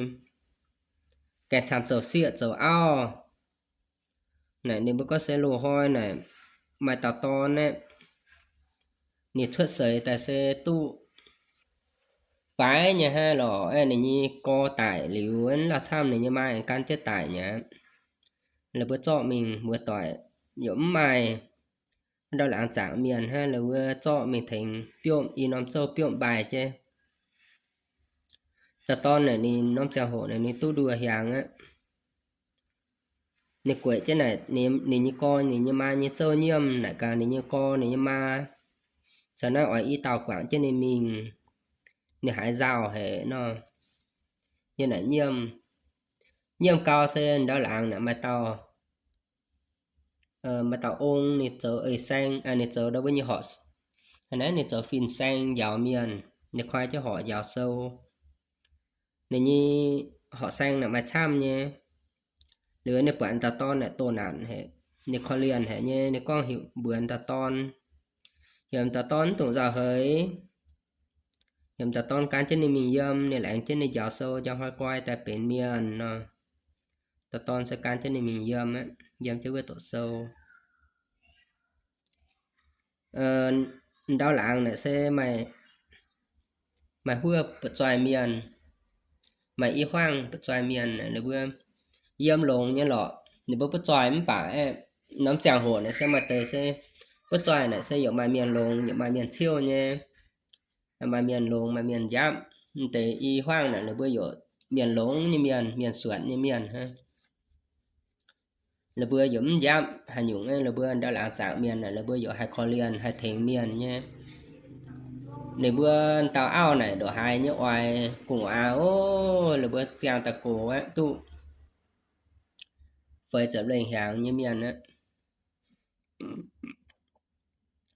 gaengh camv zoux sieqv zoux auv naaic, ninh mbuo gorngv se loz-hnoi naaic maaih dauh dorn aeqv, ninh cuotv seix daaih se duqv faix nyei hnangv lorqc. Ninh nyei gorx daic liuz, lauh camv ninh nyei maa aengx gan jienv daic nyei aqv. La'buo zorqv mingh muoz-doic yaac mv maaih ndau laangz zaangc mienh hnangv, la'buo zorqv mingh tengx biomv, i norm zouv biomv mbaih jienv. Dauh dorn naaic ninh norm ziangh hoc naaic ninh duqv nduoh hiaangx aqv. Ninh gueic jienv naaic ninh nyei gorx ninh nyei maa nyei zouv nyiemv naaic gaax ninh nyei gorx ninh nyei maa, caux naaiv oix i dauh guangc jienv ninh mingh, ninh haiz nzauh haic nor. Yie naaic nyiemv, nyiemv gau se ndau laangz naaic maaih dauh, maaih dauh ong ninh zoux eix saeng, ninh zoux ndau wuov nyei horqc, naaiv ninh zoux fin-saeng njaaux mienh, ninh koi jienv horqc njaaux sou. Ninh nyei horqc saeng naaic maaih camv nyei. Liuz ninh buatc dauh dorn naaic doh naanc haic, ninh korv-lienh haic nyei, ninh gorngv heuc mbuox dauh dorn, heuc dauh dorn mv dungx nzauh haic. Heuc dauh dorn gan jienv ninh mingh yiem, ninh laengz jienv ninh njaaux sou njang hnoi guai daaih benx mienh nor. Dauh dorn se gan jienv ninh mingh yiem aqv, yiem jienv wuov doqc sou. Ndau laangz naaic se maaih, maaih huov ba'zoi mienh, maaih i hmuangv ba'zoi mienh, ninh mbuo yiem longx nyei lorqc. Ninh mbuo butv zoih mv baac aeqv, norm ziangh hoc naaic se maaih deix se butv zoih naaic se yaac maaih mienh longx, yaac maaih mienh ciouv nyei. Maaih mienh longx, maaih mienh nziaapv. Mv deix i hmuangv naaic ninh mbuo yaac mienh longx nyei mienh, mienh suonc nyei mienh hnangv. Ninh mbuo yaac mv nziaapv haaix nyungc, ninh mbuo ndau laangz zaangc mienh naaic, ninh mbuo yaac haih korv-lienh, haih tengx mienh nyei. Ninh mbuo dauh auv naaic ndongc haaix nyei oix gu'nguaaz oc, ninh mbuo ziangh daaih gox aeqv, duqv feix ziepc lengh hiaangx nyei mienh aqv.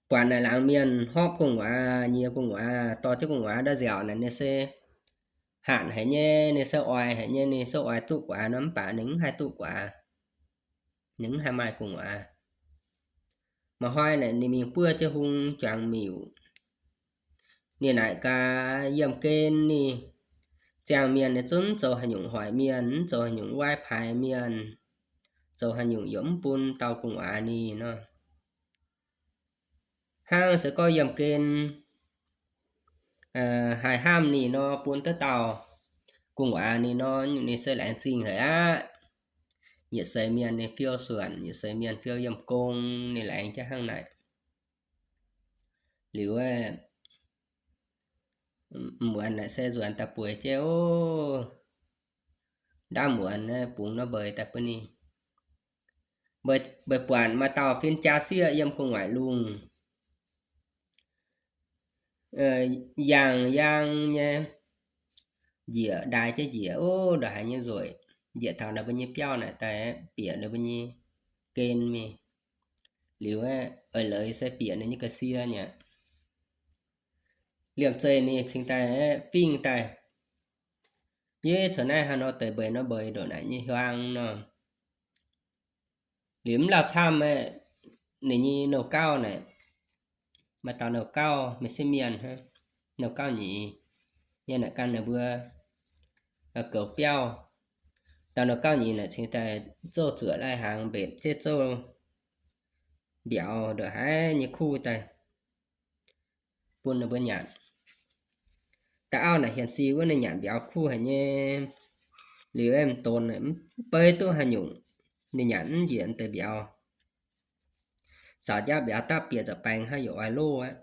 Buatc naaic laangz mienh hopv gu'nguaaz, nyiex gu'nguaaz, dorh jienv gu'nguaaz ndau nziaauc naaic, ninh se hatc haic nyei, ninh se oix haic nyei, ninh se oix duqv gu'nguaaz nor, mv baac ninh mv haih duqv gu'nguaaz. Ninh mv haih maaih gu'nguaaz. Maaih hnoi naaic ninh mingh buov jienv hung juangc miuc. Ninh naaic gaax yiemh gen ninh ziangh mienh, ninh zungv mv zoux haaix nyungc hoic mienh, mv zoux haaix nyungc waaiv paaix mienh, zoux haaix nyungc yaac mv bun dauh gu'nguaaz ninh nor. Hnangv se gorngv yiemh gen haih hnamv ninh nor, bun duqv dauh gu'nguaaz ninh nor, ninh se laengz zingh haic aqv. Yietc seix mienh ninh fiou suonc, yietc seix mienh fiou yiemh gong, ninh laengz jienv hnangv naaic. Liuz, muonz naaic se nzuonx daaih bueix jienv oc. Ndaamv muonz naaiv bungx nor mbeix daaih bun ninh. Mbeix buatc maaih dauh fin-jaa sieqv yiem gu'nguaaic lungh, yangh yaang nyei, njiec ndaaix jienv njiec, ov, ndongc haaix nyei nzueic, njiec taux ninh mbuo nyei biauv naaic daaih bieqc ninh mbuo nyei gen mingh. Liuz, eix leiz se bieqc ninh nyei ga'sie nyei. Liemh zeih ninh cingx daaih fingx daaih, yie caux naaiv haaix nor deix mbeix nor mbeix ndongc naaic nyei hiuang nor. Liuz mv lauh camv, ninh nyei nouh gauv naaic, maaih dauh nouh gauv, maiv sieqv mienh, nouh gauv nyei, yie naaic gan ninh mbuo goux biauv. Dauh nouh gauv nyei naaic cingx daaih zouv zuoqc lai-hnaangx mbetc jienv zouv mbiauz ndongc haaix nyei kuv daaih bun ninh mbuo nyanc. Dauh auv naaic hienx si wuov ninh nyanc mbiauz kuv haic nyei. Liuz m'donx naaic mv beiv duqv haaix nyungc, ninh nyanc mv njiec deix mbiauz. Caux jaav mbiauz dapv bieqc za'baengx hnangv, yaac oix loh aqv.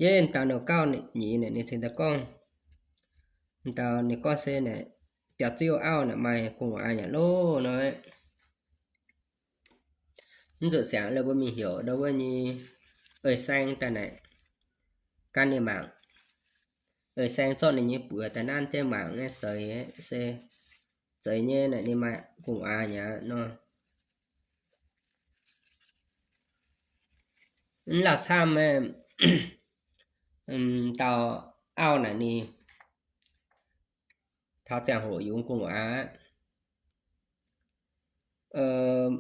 Yie dauh nouh gauv nyei naaic ninh cingx daaih gorngv, dauh ninh gorngv se naaic biauv-ziuv auv naaic maaih gu'nguaaz yaac loh nor. Mv zuqc siangx, la'buo mingh heuc ndau wuov nyei eix saeng daaih naaic, gan ninh mangc. Eix saeng zorqv ninh nyei buoz daaih nanv jienv mangc nyei seix se, zeiz nyei naaic ninh maaih gu'nguaaz aqv nor. Mv lauh camv, Dauh auv naaic ninh taux ziangh hoc yungz gu'nguaaz aqv.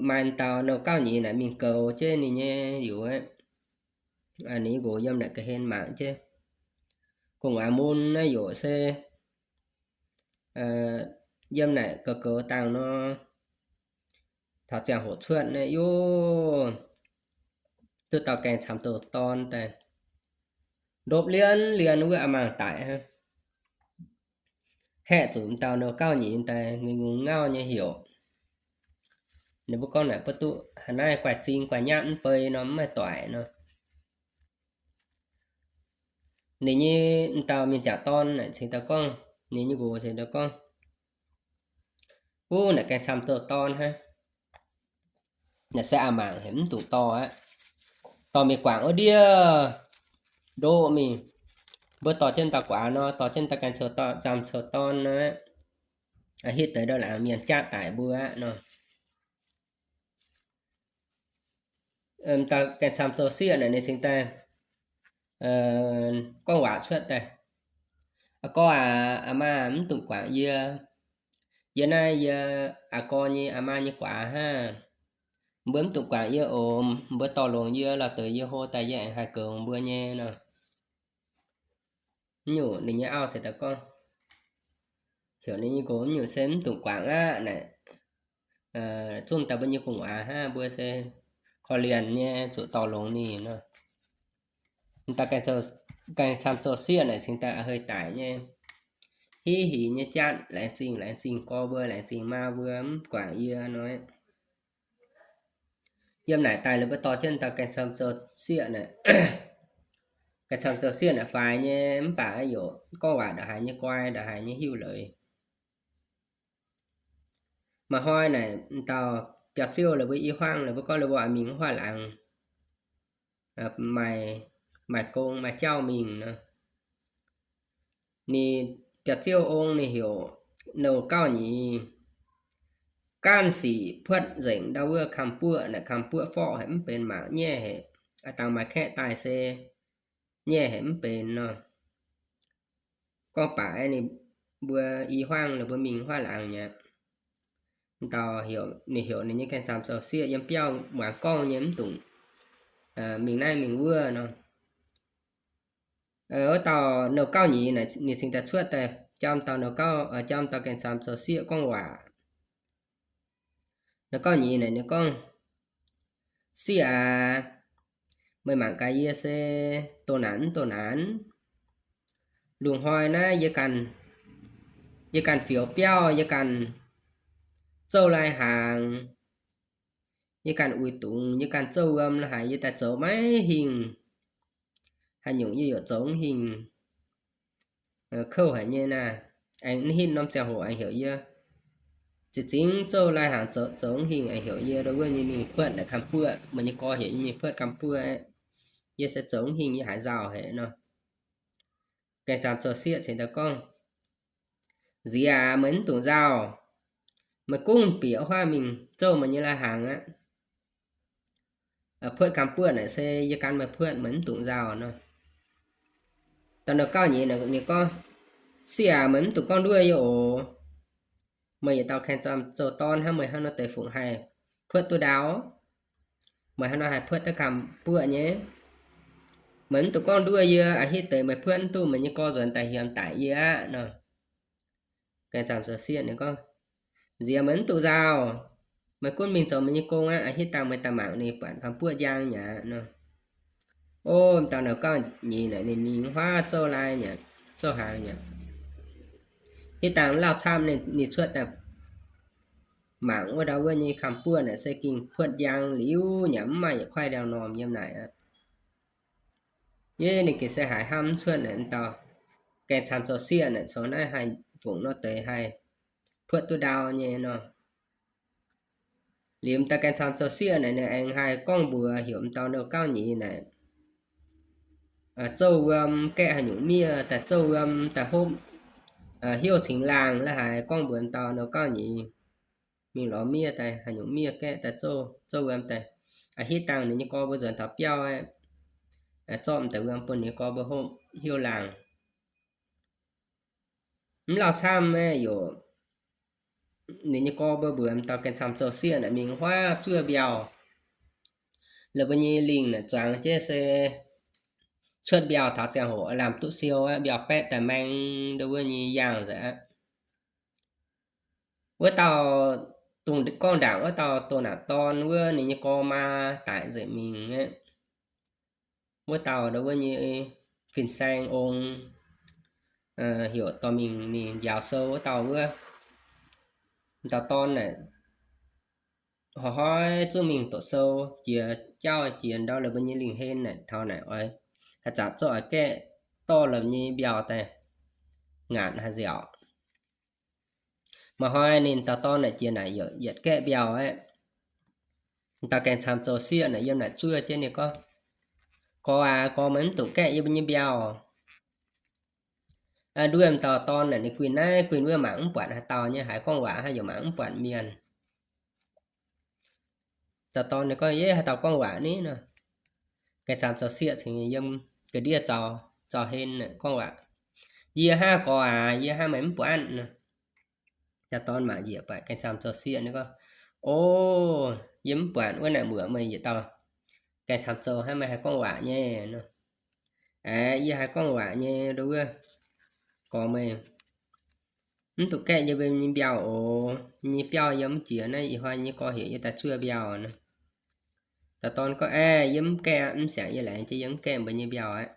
Maaih dauh nouh gauv nyeiz naaic mingh goux jienv ninh nyei yungz aqv. Ninh nyei nqox yiem naaic ga'hlen mangc jienv. Gu'nguaaz mun naaiv yaac se yiem naaic goux goux dangh nor, taux ziangh hoc cuotv naaiv yaac duqv dauh gaengh camv zoux dorn daaih, ndopv lienv lienv wuov a'maah daic hnangv. Haeqv zuqc dauh nouh gauv nyeiz daaih, ninh nyungc ngauv nyei heuc. Ninh mbuo gorngv naaic, mbuo duqv haaix naaiv guaih zing guaih nyatv mv bei nor, mv maaih doic nor. Ninh nyei dauh mienh jaax dorn naaic cingx daaih gorngv, ninh nyei nqox cingx daaih gorngv, Uv, naaic gaengh camv zoux dorn hnangv. Naaic se a'maah heuc mv dungx dorh aqv. Dorh mingh guangc wuov ndiev ndoqv mingh. Mbuo dorh jienv dauh guaax nor, dorh jienv dauh gaengh camv zoux dorn nor, hitv deix ndau laangz mienh jatv daic mbuo aqv nor. Dauh gaengh camv zoux sieqv naaic ninh cingx daaih gorngv waac cuotv daaih, Aa gorx aac, aa maa, mv dungx guangc yie. Yie naaiv yie aa gorx nyei aa maa nyei guaax hnangv. Mbuo mv dungx guangc yie oc. Mbuo dorh longx yie, lorz deix yie hlo daaih yie aengx haih goux mbuo nyei nor. Mv nyungc ninh nyei auv se daaih gorngv, heuc ninh nyei nqox, Mv nyungc se mv dungx guangc aqv naaic. Zungv daaih mbuo nyei gu'nguaaz hnangv, mbuo se korv-lienh nyei, zuqc dorh longx ninh nor. Dauh gaengh camv zoux sieqv naaic cingx daaih a'hei daic nyei, hiv hingx nyei jatv, laengz zingh laengz zingh gorx mbuo, laengz zingh maa mbuo, mv guangc yie nor. Yiem naaic daaih la'buo dorh jienv dauh gaengh camv zoux sieqv naaic, gaengh camv zoux sieqv naaic faix nyei, mv baac yaac gorngv waac ndongc haaix nyei guai, ndongc haaix nyei hiuv leiz. Maaih hnoi naaic dauh biauv-ziouv la'buo i hmuangv, la'buo gorngv la'buo mingh wuov laangz maaih gong maaih jauv mingh nor. Ninh biauv-ziouv ong ninh heuc nouh gauv nyeiz gaanv sic puotv nzengc ndau wuov kamx buoqv naaic, kamx buoqv forv haic mv benx mangc nyaiv haic, aa dangh maaih kaeqv daaih se nyaiv haic mv benx nor. Gorngv baac ninh mbuo i hmuangv ninh mbuo mingh wuov laangz nyei. Dauh ninh heuc ninh nyei gaengh camv zoux sieqv yiem biauv muangx gorngv nyei mv dungx mingh naaiv mingh wuov nor. Wuov dauh nouh gauv nyeiz naaic ninh cingx daaih cuotv daaih jam dauh nouh gauv, jam dauh gaengh camv zoux sieqv gorngv waac. Nouh gauv nyeiz naaic ninh gorngv, Sieqv aac, meih mangc gaax yie se doh naanc mv doh naanc. Lungh hnoi naaiv yie ganh, yie ganh fioux biauv, yie ganh zouv lai-hnaangx, yie ganh uix dungz, yie ganh zouv wuom la'haic, yie daaih zoux maiv hingh. Haaix nyungc yie yaac zoux mv hingh. Kouv haic nyei naaic, aengx hitv norm ziangh hoc aengx heuc yie zinh zingx zouv lai-hnaangx zoux mv hingh, aengx heuc yie ndau wuov nyei mingh puotv naaic kamx buoqv, meih nyei gorx heuc yie mingh puotv kamx buoqv aqv. Yie se zoux mv hingh, yie haiz nzauh haic nor. Gaengh camv zoux sieqv cingx daaih gorngv, Nziex aac, meih mv dungx nzauh. Meih gunv bieqc wuov huaav mingh zouv meih nyei lai-hnaangx aqv. Puotv kamx buoqv naaic se yie gan meih puotv, meih mv dungx nzauh nor. Dauh nouh gauv nyeiz ninh gorngv, Sieqv aac, meih mv dungx gorngv nduov yie oc. Meih yietc dauh gaengh camv zoux dorn hnangv, meih hnangv nor deix fungc haih puotv duqv ndau? Meih hnangv nor haih puotv duqv kamx buoqv nyei? Meih mv dungx gorngv nduov yie, a'hitv deix meih puotv mv duqv, meih nyei gorx nzuonx daaih hiemx daic yie aqv nor. Gaengh camv zoux sieqv ninh gorngv, Nziex, meih mv dungx nzauh. Meih gunv mingh zoux meih nyei gong aqv, a'hitv dangh meih daaih mangc ninh buatc kamx buoqv njang nyei aqv nor. O, dauh nouh gauv nyeiz naaic ninh mingh huaav zouv lai nyei, zouv hnaangx nyei. Hitv dangh lauh camv ninh cuotv daaih mangc wuov ndau wuov nyei kamx buoqv naaic se gengh puotv njang liuz nyei, mv maaih yietc kuaaiv ndiangx-normh yiem naaic aqv. Yie ninh gengh se haiz hnamv mv cuotv naaic, dauh gaengh camv zoux sieqv naaic coux naaiv haih fungc nor deix haih puotv duqv ndau nyei nor. Liuz m'daaih gaengh camv zoux sieqv naaic ninh aengx haih gorngv mbuox heuc m'dauh nouh gauv nyeiz naaic zouv wuom, gaeqv haaix nyungc miev daaih zouv wuom daaih hopv heuc cingx laangh la'haiz gorngv mbuox m'dauh nouh gauv nyeiz mingh lorz miev daaih, haaix nyungc miev gaeqv daaih zouv, zouv wuom daaih. A'hitv dangh ninh nyei gorx mbuo nzuonx taux biauv aqv, zorqv m'deix wuom bun ninh nyei gorx mbuo hopv hiuv laangh. Mv lauh camv aeqv, yaac ninh nyei gorx mbuo mbuox m'dauh Gaeng Camv Zoux Sieqv naaic mingh huaav zuov mbiauh. La'buo nyei lingh naaic zuangx jienv se cuotv mbiauh taux ziangh hoc lamh duqv siou aqv, mbiauh baeqv daaih maeng ndo wuov nyei yaangh nzengc aqv. Wuov dauh dongh gorngv ndaangc wuov dauh doh naanc dorn wuov ninh nyei gorx maa daic nzengc mingh aqv. Wuov dauh ndo wuov nyei fin-saeng ong, heuc dorh mingh ninh njaaux sou wuov dauh wuov, dauh dorn naaic hnoi-hnoi zungv mingh doqc sou jiex jauv jiex ndau la'buo nyei lingh hen naaic taux naaic oix haaix zanc zorqv oix gaeqv dorh la'buo nyei mbiauh daaih ngaatc haaix nziaauc. Maaih hnoi ninh dauh dorn naaic jiex naaic yaac yietc gaeqv mbiauh aqv. Dauh Gaeng Camv Zoux Sieqv naaic yiem naaic zuov jienv ninh gorngv, Gorx aac, gorx, meih mv dungx gaeqv yie mbuo nyei mbiauh. Nduov m'dauh dorn naaic ninh guinh naaiv guinh wuov mangc mv buatc haaix dauh nyei, haiz gorngv waac hnangv yaac mangc mv buatc mienh. Dauh dorn ninh gorngv, Yie haaix dauh gorngv waac ni nor? Gaeng Camv Zoux Sieqv cingx yiem ga'ndiev zaux, zaux hen gorngv waac, Yie hnangv, gorx aac, yie hnangv, meih mv buatc nor. Dauh dorn mangc njiec buatc Gaeng Camv Zoux Sieqv ninh gorngv, O, yie mv buatc, wuov naaic mbuox meih yietc dauh Gaeng Camv Zoux hnangv, meih haih gorngv waac nyei nor. Aeqv, yie haih gorngv waac nyei ndo wuov, gorx, meih mv dungx gaeqv yie mbuo nyei mbiauh oc. Nyei biauv yiem mv jiex naaiv, ih hnoi nyei gorx heuc yie daaih zuov mbiauh nor. Dauh dorn gorngv, Aeqv, yie mv gaeqv aqv. Mv siangx yie laengz jienv yie mv gaeqv mbuo nyei mbiauh aqv.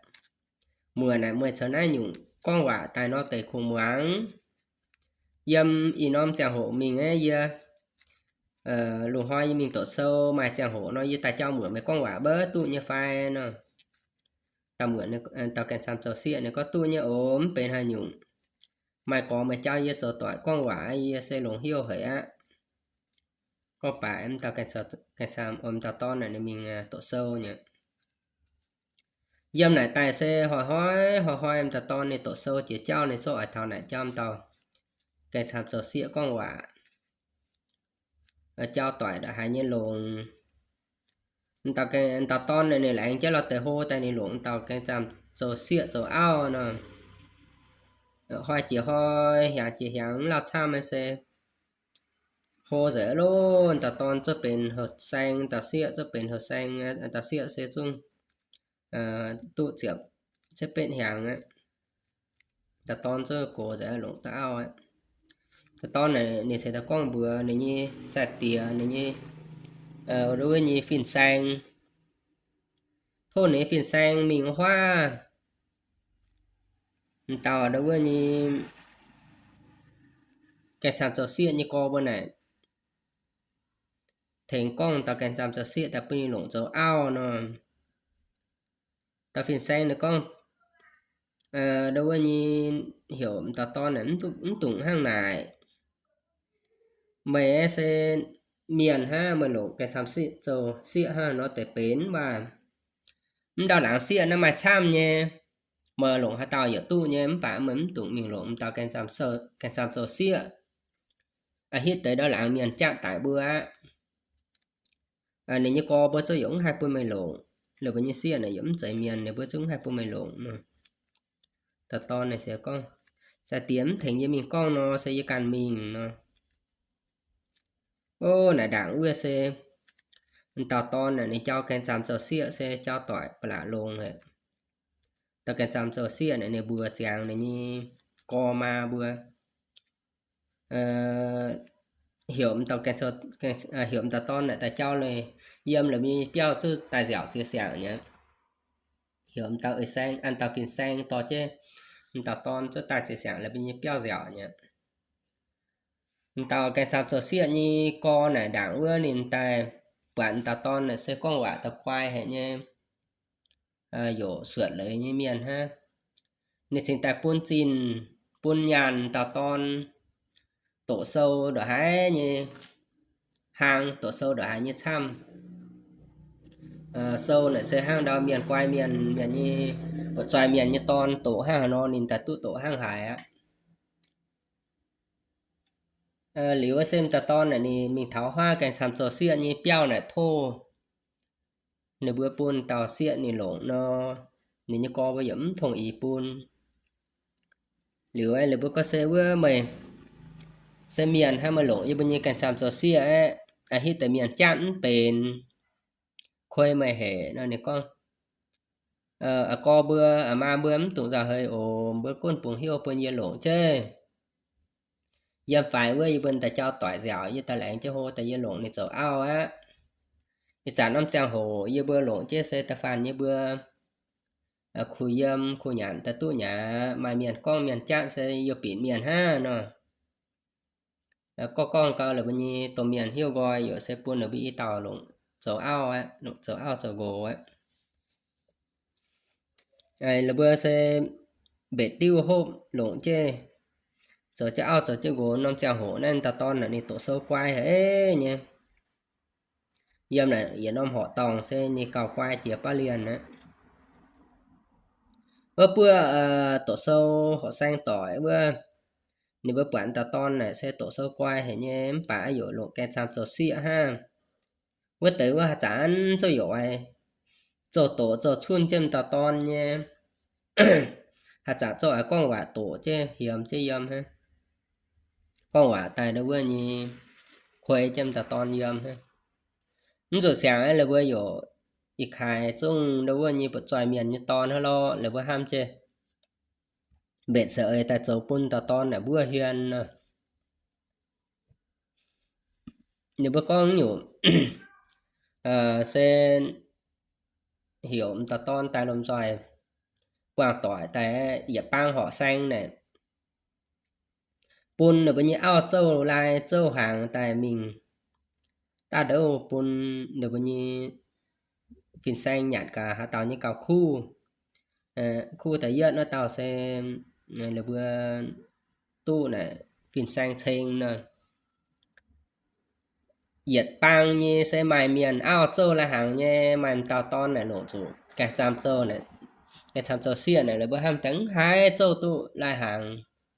Muoc naaic meih caux naaiv nyungc gorngv waac daaih nor deix kungx muangx. Yiem ih norm ziangh hoc mingh aeqv, yie lungh hnoi yie mingh doqc sou, maaih ziangh hoc nor yie daaih jauv muoc meih gorngv waac mbaav duqv nyei fai nor. Dauh muoc, dauh Gaeng Camv Zoux Sieqv ninh gorngv, Duqv nyei oc, mv benx haaix nyungc. Maaih gorx meih jauv yie zoux doic gorngv waac, yie se longc hnyouv haic aqv. Gorngv baac m'dauh Gaeng Camv, m'dauh dorn naaic ninh mingh doqc sou nyei. Yiem naaic daaih se hnoi-hnoi, hnoi-hnoi m'dauh dorn ninh doqc sou jiex jauv ninh zorqv oix taux naaic jauv m'dauh Gaeng Camv Zoux Sieqv gorngv waac, jauv doic ndongc haaix nyei longx. M'dauh dorn naaic ninh laengz jienv lorz deix hlo daaih ninh longc m'dauh Gaeng Camv Zoux Sieqv zoux auv nor. Hnoi jiex hnoi, hiaangx jiex hiaangx, mv lauh camv se hlo nzengc loh. M'dauh dorn zungv benx houh saeng, m'dauh sieqv zungv benx houh saeng, m'dauh sieqv se zungv duqv ziepc cietv betv hiaangx aqv. M'dauh dorn zungv gox nzengc, longc dauh auv aqv. M'dauh dorn naaic ninh se daaih gorngv mbuox ninh nyei sai-diex, ninh nyei, ndo wuov nyei fin-saeng, tov ninh nyei fin-saeng mingh huaav m'dauh ndo wuov nyei Gaeng Camv Zoux Sieqv nyei gorx mbuo naaic, tengx gorngv dauh Gaeng Camv Zoux Sieqv daaih bun ninh longc zoux auv nor. Dauh fin-saeng ninh gorngv, ndo wuov nyei heuc m'dauh dorn naaic, mv dungx hnangv naaic. Meih se mienh hnangv, meih longc Gaeng Camv Zoux Sieqv hnangv nor deix benx mv baac mv ndau laangz sieqv naaiv maaih camv nyei. Meih longc haaix dauh yaac duqv nyei, mv baac meih mv dungx mingh longc m'dauh Gaeng Camv Zoux Sieqv. A'hitv deix ndau laangz mienh jatv daic mbuo aqv. Ninh nyei gorx mbuo zungv yaac mv haih bun meih longc. Ninh mbuo nyei sieqv naaic yaac mv zeiz mienh, ninh mbuo zungv mv haih bun meih longc nor. Dauh dorn naaic se gorngv, sai-diex mv tengx yie mingh gorngv nor, se yie ganh mingh nor. Ov, naaic ndaangc wuov se, m'dauh dorn naaic ninh jauv Gaeng Camv Zoux Sieqv se jauv doic ba'laqc longx haic. Dauh Gaeng Camv Zoux Sieqv naaic ninh mbuox ziangx ninh nyei gorx maa mbuo, heuc m'dauh, heuc m'dauh dorn naaic daaih jauv leiz, yiem la'mienh nyei biauv zuqc daaih nziaauc ziex siangx nyei. Heuc m'dauh eix saeng, an dauh fin-saeng dorh jienv m'dauh dorn zuqc daaih ziex siangx la'mienh nyei biauv nziaauc nyei. M'dauh Gaeng Camv Zoux Sieqv nyei gorx naaic ndaangc wuov ninh daaih buatc m'dauh dorn naaic se gorngv waac da'guai haic nyei, yaac suotc leiz nyei mienh hnangv. Ninh cingx daaih bun zinh bun nyaanh m'dauh dorn doqc sou ndongc haaix nyei hlang, doqc sou ndongc haaix nyei camv. Sou naaic se hnangv ndau mienh guai mienh, mienh nyei, buatc zoih mienh nyei dorn doqc hnangv haaix nor ninh daaih duqv doqc hnangv haaix aqv. Liuz se m'dauh dorn naaic ninh mingh taux huaav Gaeng Camv Zoux Sieqv nyei biauv naaic tov. ninh mbuo bun dauh sieqv ninh longc nor, ninh nyei gorx mbuo yaac mv tongx ix bun. Liuz aeqv, ninh mbuo gorngv se wuov meih se mienh hnangv, meih longc yie mbuo nyei gaeng-camv zoux sieqv aeqv, hitv deix mienh jatv mv benx, kuei meih haic nor. Ninh gorngv, Aa gorx mbuo, aa maa mbuo mv dungx nzauh heix oc. Mbuo gunv bungx hnyouv bun yie longc jienv. Yiem faix wuov yie mbuo daaih jauv doic nziaauc, yie daaih laengz jienv hlo daaih yie longc ninh zoux auv aqv. Ih zanc norm ziangh hoc yie mbuo longc jienv se da'faanh yie mbuo kuh yiem kuh nyanc daaih duqv nyei aqv. Maaih mienh gorngv mienh jatv se youh binc mienh hnangv nor. Gorngv gorngv gau la'buo nyei domh mienh hnyouv nqoi, yaac se bun la'buo i dauh longc zoux auv aqv, longc zoux auv zoux nqox aqv. La'buo se mbetc diuv hopv longc jienv zoux jienv auv zoux jienv nqox. Norm ziangh hoc naaiv dauh dorn naaic ninh doqc sou guai haic nyei. Yiem naaic yietc norm horqc dorngh se ninh gauh guai jiex baav lienh aqv. Wuov buoqv doqc sou horqc saeng doic wuov, ninh mbuo buatc dauh dorn naaic se doqc sou guai haic nyei, mv baac yaac longc gaeng-camv zoux sieqv hnangv. Wuov deix wuov haaix zanc zouv yaac oix zoux doqc zoux cunh jienv dauh dorn nyei. Haaix zanc zouv oix gorngv waac doqc jienv hiemx jienv yiem hnangv. Gorngv waac daaih ndau wuov nyei kuei jienv dauh dorn yiem hnangv. Mv zuqc siangx aqv, la'buo yaac ih kaaix zungv ndau wuov nyei buatc zoih mienh nyei dorn hnangv lorqc, la'buo hnamv jienv mbetc se eix daaih zoux bun dauh dorn naaic mbuov hmien nor. Ninh mbuo gorngv nyungc se heuc m'dauh dorn daaih lomh nzoih buangh doic daaih yietc bang horqc saeng naaic, bun ninh mbuo nyei auv zouv lai zouv hnaangx daaih mingh daaih ndouv bun ninh mbuo nyei fin-saeng nyanc gaax haaix dauh nyei gauh kuv. Kuv da'yietv wuov dauh se ninh mbuo duqv naaic fin-saeng ceng nor. Yietc bang nyei se maaih mienh auv zouv lai-hnaangx nyei, maaih m'dauh dorn naaic longc zuqc gaeng-zaam zouv, gaeng-zaam zouv sieqv naaic, ninh mbuo hnamv daaih mv haih zouv duqv lai-hnaangx,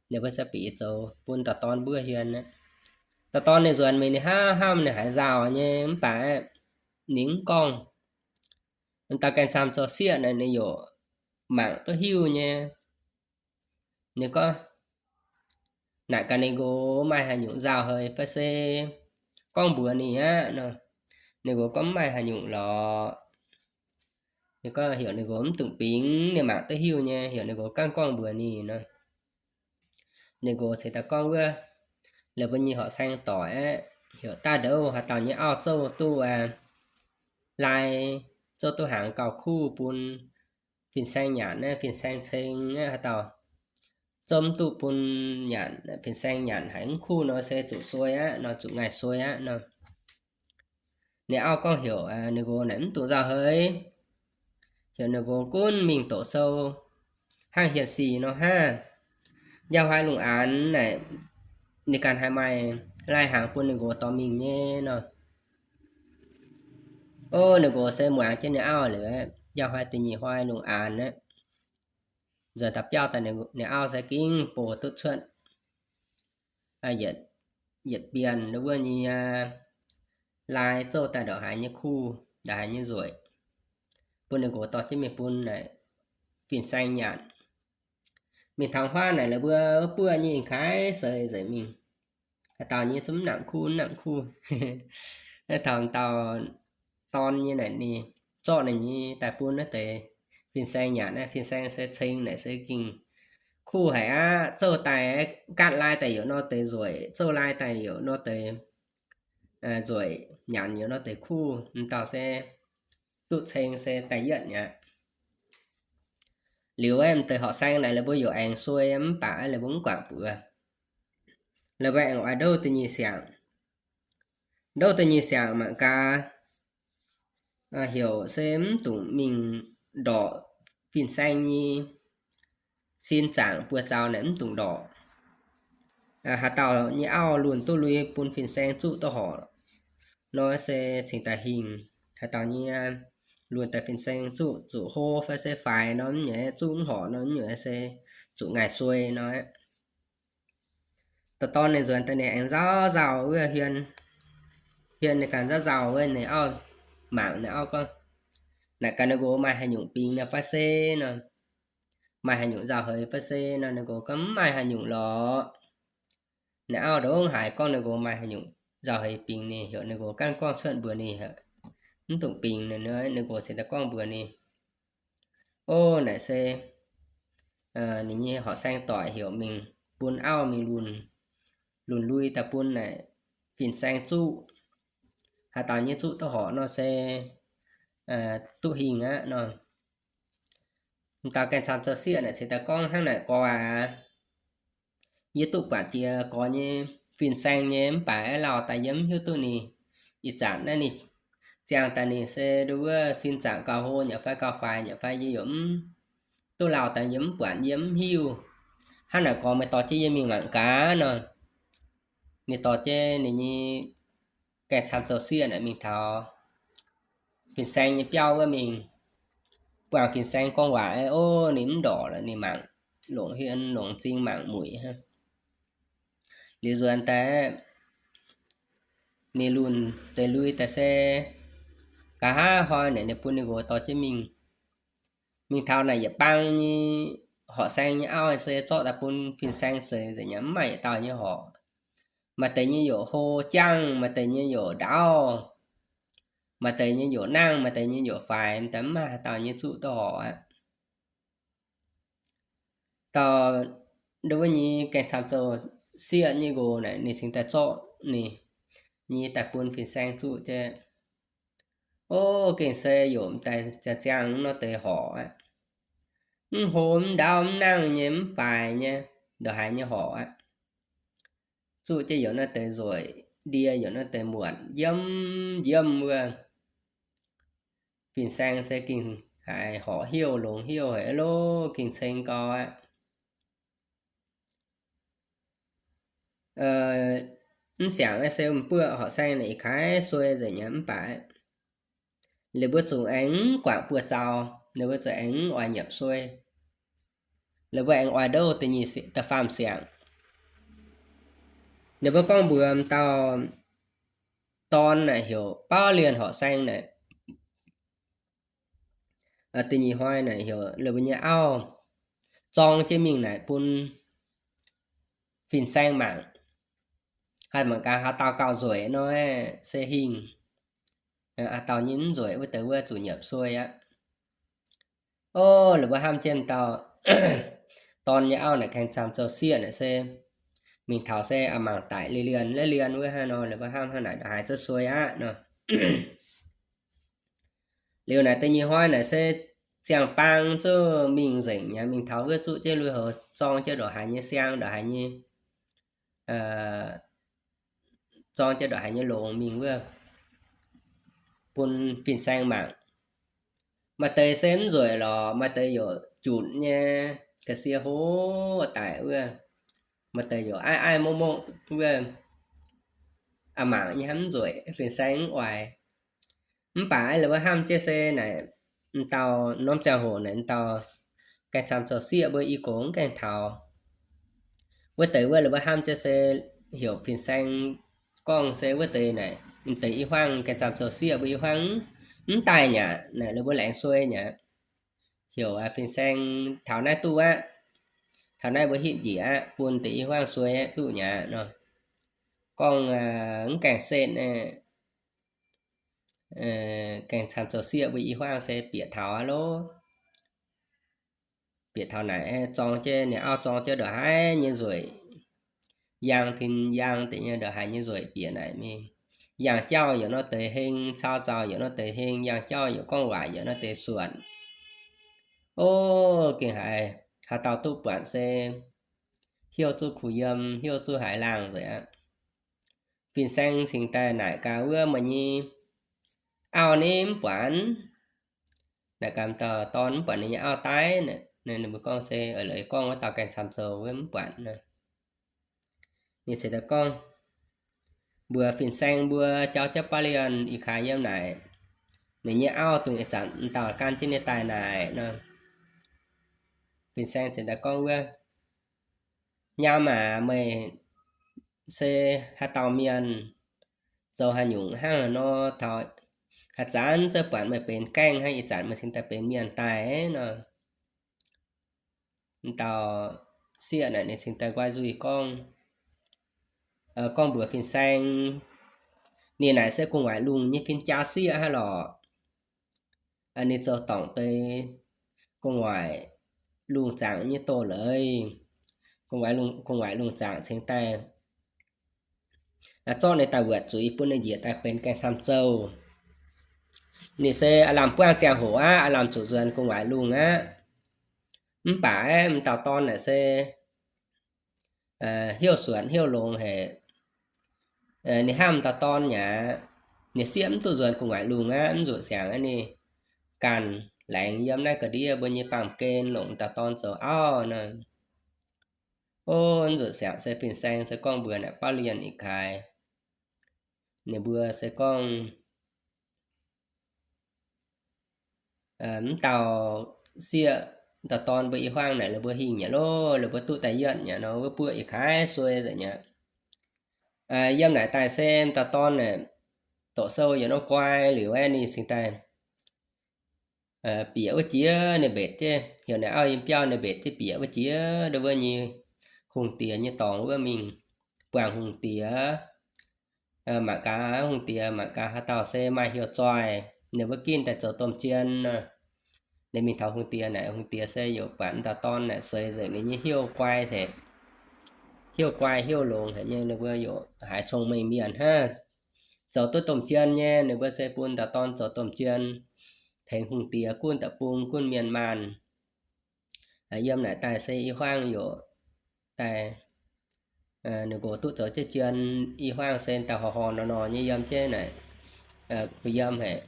ninh mbuo se bieqc zoux bun dauh dorn mbuov hmien aqv. Dauh dorn ninh nzuonx mingh ninh hnamv hnamv ninh haiz nzauh nyei mv baac ninh mv gorngv. M'dauh gaeng-zaam zouv sieqv naaic ninh yaac mangc duqv hiuv nyei. Ninh gorngv, naaic gaax ninh nqox maaih haaix nyungc nzauh haic fai se gorngv mbuox ninh aqv nor. Ninh nqox gorngv mv maaih haaix nyungc lorqc. Ninh gorngv heuc ninh nqox mv dungx bingx, ninh mangc duqv hiuv nyei, heuc ninh nqox gaanv gorngv mbuox ninh nor. Ninh nqox cingx daaih gorngv wuov, la'buo nyei horqc saeng doic aeqv, heuc daaih ndouv haaix dauh nyei auv zouv duqv lai, zouv duqv hnaangx gauh kuv bun fin-saeng nyanc naaiv, fin-saeng ceng aeqv, haaix dauh zouv mv duqv bun nyanc, fin-saeng nyanc haiz mv kuv nor se zuqc suei aqv nor, zuqc ngaih suei aqv nor. Ninh auv gorngv heuc ninh nqox naaic mv dungx nzauh haic, heuc ninh nqox gunv mingh doqc sou hnangv hienx sic nor hnangv. Njang hnoi lungh aanx naaic, ninh ganh haiz maaih lai-hnaangx bun ninh nqox dorh mingh nyei nor. Ov, ninh nqox se muangx jienv ninh auv liuz, njang hnoi da'nyeic hnoi lungh aanx aqv, nzuonx daaih biauv daaih, ninh auv se gengh box duqv cuotv yietc bienh wuov nyei lai zouv daaih ndongc haaix nyei kuv, ndongc haaix nyei nzueic, bun ninh nqox dorh jienv mingh bun naaic fin-saeng nyanc. Mingh taux huaav naaic la'buo buoqv nyei kaaix seix nzengc mingh. Haaix dauh nyei zungv mv nangc kuv, mv nangc kuv. Naaiv taux dauh dorn nyei naaic ninh zorqv ninh nyei daaih bun naaiv deix fin-saeng nyanc. Naaiv fin-saeng se ceng naaic se gengh kuv haic aqv. Zouv daaih gaatv lai daaih yaac nor deix nzueic, zouv lai daaih yaac nor deix nzueic, nyanc yaac nor deix kuv. M'dauh se duqv ceng se da'yietv nyei aqv. Liuz aeqv, m'deix horqc saeng naaic la'buo yaac aengx suei mv baac la'buo mv guangc buoz. La'buo aengx oix ndouv da'nyeic siangx. Ndouv da'nyeic siangx mangc gaax, heuc se mv dungx mingh ndorqc fin-saeng nyei sin zaangc buoz-zaux naaic mv dungx ndorqc. Haaix dauh nyei auv lunh duqv lui bun fin-saeng zuqv duqv horc nor se cingx daaih hingh. Haaix dauh nyei lunh daaih fin-saeng zuqv zuqc hlo fai se faix nor, mv nyungc zuqv mv horc nor, mv nyungc se zuqc ngaih suei nor. Dauh dorn ninh nzuonx daaih ninh aengx nzauh nzauh wuov hmien, hmien ninh ganh nzauh nzauh wuov, ninh auv mangc, ninh auv gorngv, naaic gaax ninh nqox maaih haaix nyungc bingx nor fai se nor, maaih haaix nyungc nzauh heix fai se nor, ninh nqox gorngv mv maaih haaix nyungc lorqc. Ninh auv ndongc haaix gorngv ninh nqox maaih haaix nyungc nzauh heix bingx ninh, heuc ninh nqox ganh gorngv cuotv mbuox ninh, mv dungx bingx ninh, ninh nqox cingx daaih gorngv mbuox ninh, Ov, naaic se ninh nyei horqc saeng doic heuc mingh bun auv mingh lunx, lunx lui daaih bun naaic fin-saeng zuqv. Haaix dauh nyei zuqv duqv horqc nor se duqv hingh aqv nor. M'dauh gaeng camv zoux sieqv naaic cingx daaih gorngv, Hnangv naaic gorx aac, yie duqv buatc jiex gorx nyei fin-saeng nyei mv baac aeqv, lauh daaih yie mv hiuv duqv ninh. Ih zanc naaiv ninh ziangh daaih ninh se nduov wuov sin zaangc gauh hlo nyei fai gauh faix nyei fai yie yaac mv duqv lauh daaih, yie mv buatc yie mv hiuv. Hnangv naaic gorx meih dorh jienv yie mingh mangc gaax nor. Ninh dorh jienv ninh nyei gaeng camv zoux sieqv naaic mingh taux fin-saeng nyei biauv wuov mingh. Buangh fin-saeng gorngv waac aeqv, ov, ninh mv ndorqc lorqc, ninh mangc longc hien longc m'zing mangc mueic hnangv. Liuz nzuonx daaih ninh lunx deix lui daaih se nqa'haav hnoi naaic ninh bun ninh nqox dorh jienv mingh. Mingh taux naaic yietc bang nyei horqc saeng nyei auv se zorqv daaih bun fin-saeng seix nzengc nyei, mv maaih yietc dauh nyei horqc. Maaih deix nyei youc hlo jangv, maaih deix nyei youc ndaauv, maaih deix nyei youc nangh, maaih deix nyei youc faix, m'daaih mv maaih haaix dauh nyei zuqv duqv horqc aqv. Dauh nduov wuov nyei gaeng camv zoux sieqv nyei nqox naaic ninh cingx daaih zorqv ninh nyei daaih bun fin-saeng zuqv jienv. Ov, gengh se youc m'daaih ziangh ziangh nor deix horqc aqv. Mv hlo mv ndaauv mv nangh nyei mv faix nyei ndongc haaix nyei horqc aqv. Zuqv jienv youc naaiv deix nzueic ndie, youc naaiv deix muotc njiemv njiemv wuov. Fin-saeng se gengh haiz horqc heuc longx heuc haic lov, gengh ceng gau aqv. Mv siangx se mv buoqv horqc saeng naaic ih kaaix suei nzengc nyei mv baac lih mbuo zuqc aengx mv guangc buoz-zaux, lih mbuo zuqc aengx mv oix nyiepc suei. Lih mbuo aengx oix ndouv da'nyeic da'faam siangx. Ninh mbuo gorngv mbuox m'dauh dorn naaic heuc Bauv Lienh horqc saeng naaic, da'nyeic hnoi naaic heuc lih mbuo nyei auv zorng jienv mingh naaic bun fin-saeng mangc. Haih mangc gaax haaix dauh gauh nzueic nor se hingh. Haaix dauh nyei mv nzueic wuov deix wuov zuqc nyiepc suei aqv. Ov, lih mbuo hnamv jienv dauh dorn nyei auv naaic gaeng camv zoux sieqv naaic se mingh taux se a'mangc daic lienh lienh laiv lienh wuov hnangv nor, lih mbuo hnamv hnangv naaic haiz zuqc suei aqv nor. Liuz naaic da'nyeic hnoi naaic se ziangh baang zuqc mingh nzengc nyei, mingh taux wuov zuqv jienv lui-houx zorng jienv ndongc haaix nyei siang, ndongc haaix nyei, zorng jienv ndongc haaix nyei longx mingh wuov bun fin-saeng mangc. Maaih deix se mv nzueic lorqc, maaih deix youc junc nyei, ga'sie hlo daic wuov. Maaih deix youc aiv aiv mongv mongv wuov. A'mangc nyei hnamv mv nzueic, fin-saeng mv oix. Mv baac lih mbuo hnamv jienv se naaic, m'dauh norm ziangh hoc naaic m'dauh gaeng camv zoux sieqv mbuo i gox mv gaengh taux. Wuov deix wuov lih mbuo hnamv jienv se heuc fin-saeng gorngv se wuov deix naaic, m'deix i hmuangv gaeng camv zoux sieqv mbuo i hmuangv mv daaih nyaqc naaic, lih mbuo laengz suei nyaqc. Heuc fin-saeng taux naaiv duqv aqv. Taux naaiv mbuo hitv njiec aqv, bun deix i hmuangv suei aqv duqv nyaqc nor. Gorngv mv gaengh setv, gaeng camv zoux sieqv mbuo i hmuangv se bieqc taux aqv lov. Bieqc taux naaic zorng jienv, ninh auv zorng jienv ndongc haaix nyei nzueic, yangh tin yangh deix nyei ndongc haaix nyei nzueic bieqc naaic mingh. Yangh jauv yaac nor deix heng, cau zaux yaac nor deix heng, yangh jauv yaac gorngv waac yaac nor deix suonc. Ov, gengh haiz haaix dauh duqv buatc se hnyouv zuqc kuh yiem, hnyouv zuqc haiz laangh nzengc aqv. Fin-saeng cingx daaih naaic gaax wuov, Meih nyei auv ni mv buatc? Naaic gaax dauh dorn, Mv buatc ninh nyei auv daaih? Ninh mbuo gorngv se, eix leiz gorngv wuov dauh gaeng camv zoux wuov mv buatc nor. Ninh cingx daaih gorngv mbuox fin-saeng mbuo, Jauv jauv baav lienh ih kaaix yiem naaic, ninh nyei auv dungx ih zanc m'dauh gan jienv ninh daaih naaic nor. Fin-saeng cingx daaih gorngv wuov, Nyaam aac, meih se haaix dauh mienh, zoux haaix nyungc hnangv haaix nor taux Haaix zanc zungv buatc meih benx gaengh hnangv, ih zanc meih cingx daaih benx mienh daaih nor. M'dauh sieqv naaic ninh cingx daaih nqoi nzuih gorngv, gorngv mbuox fin-saeng, ninh naaic se gu'nguaaic lungh nyei fin-jaa sieqv hnangv lorqc. Ninh zoux dorngc deix gu'nguaaic lungh zaangc nyei doz-leiz. Gu'nguaaic lungh, gu'nguaaic lungh zaangc cingx daaih zorqv ninh daaih wuotc zuiz bun ninh njiec daaih benx gaengh camv zouh. Ninh se aav lamh buangh ziangh hoc aqv, aav lamh zuqc nzuonx gu'nguaaic lungh aqv. Mv baac aeqv, m'dauh dorn naaic se hnyouv suonc hnyouv longx haic. Ninh hnamv m'dauh dorn aqv, ninh sieqv mv duqv nzuonx gu'nguaaic lungh aqv, mv nzuqc siangx aqv, ninh ganh laengz yiem naaiv ga'ndiev mbuo nyei baamh gen longc m'dauh dorn zoux auv nor. Ov, mv nzuqc siangx se fin-saeng se gorngv mbuox naaic Bauv Lienh ih kaaix, ninh mbuo se gorngv mv dauh sieqv, m'dauh dorn mbuo i hmuangv naaic, ninh mbuo hingh nyei lov, ninh mbuo duqv daaih yietv nyei nor, wuov buoqv ih kaaix suei nzengc aqv. Yiem naaic daaih se m'dauh dorn naaic, doqc sou yietc norm guai liuz aeqv, ninh cingx daaih bieqc wuov jiex ninh mbetc jienv, heuc naaic auv yiem biauv ninh mbetc jienv bieqc wuov jiex ndau wuov nyei hungh diex nyei dorngx wuov mingh buangh hungh diex. Mangc gaax hungh diex, mangc gaax haaix dauh se maaih heuc zoih, ninh mbuo ginv daaih zoux domh jien nor. Ninh mingh taux hungh diex naaic, hungh diex se yaac buatc m'dauh dorn naaic seix nzengc ninh nyei hnyouv guai haic, hnyouv guai hnyouv longx haic nyei, ninh mbuo yaac haiz cong-mengh mienh hnangv. Zoux duqv domh jien nyei, ninh mbuo se bun m'dauh dorn zoux domh jien, tengx hungh diex gunv deic-bung gunv mienh maanh. Yiem naaic daaih se i hmuangv yaac daaih, ninh nqox duqv zoux jienv jien, i hmuangv se daaih horh horh nor nor nyei yiem jienv naaic, yiem haic,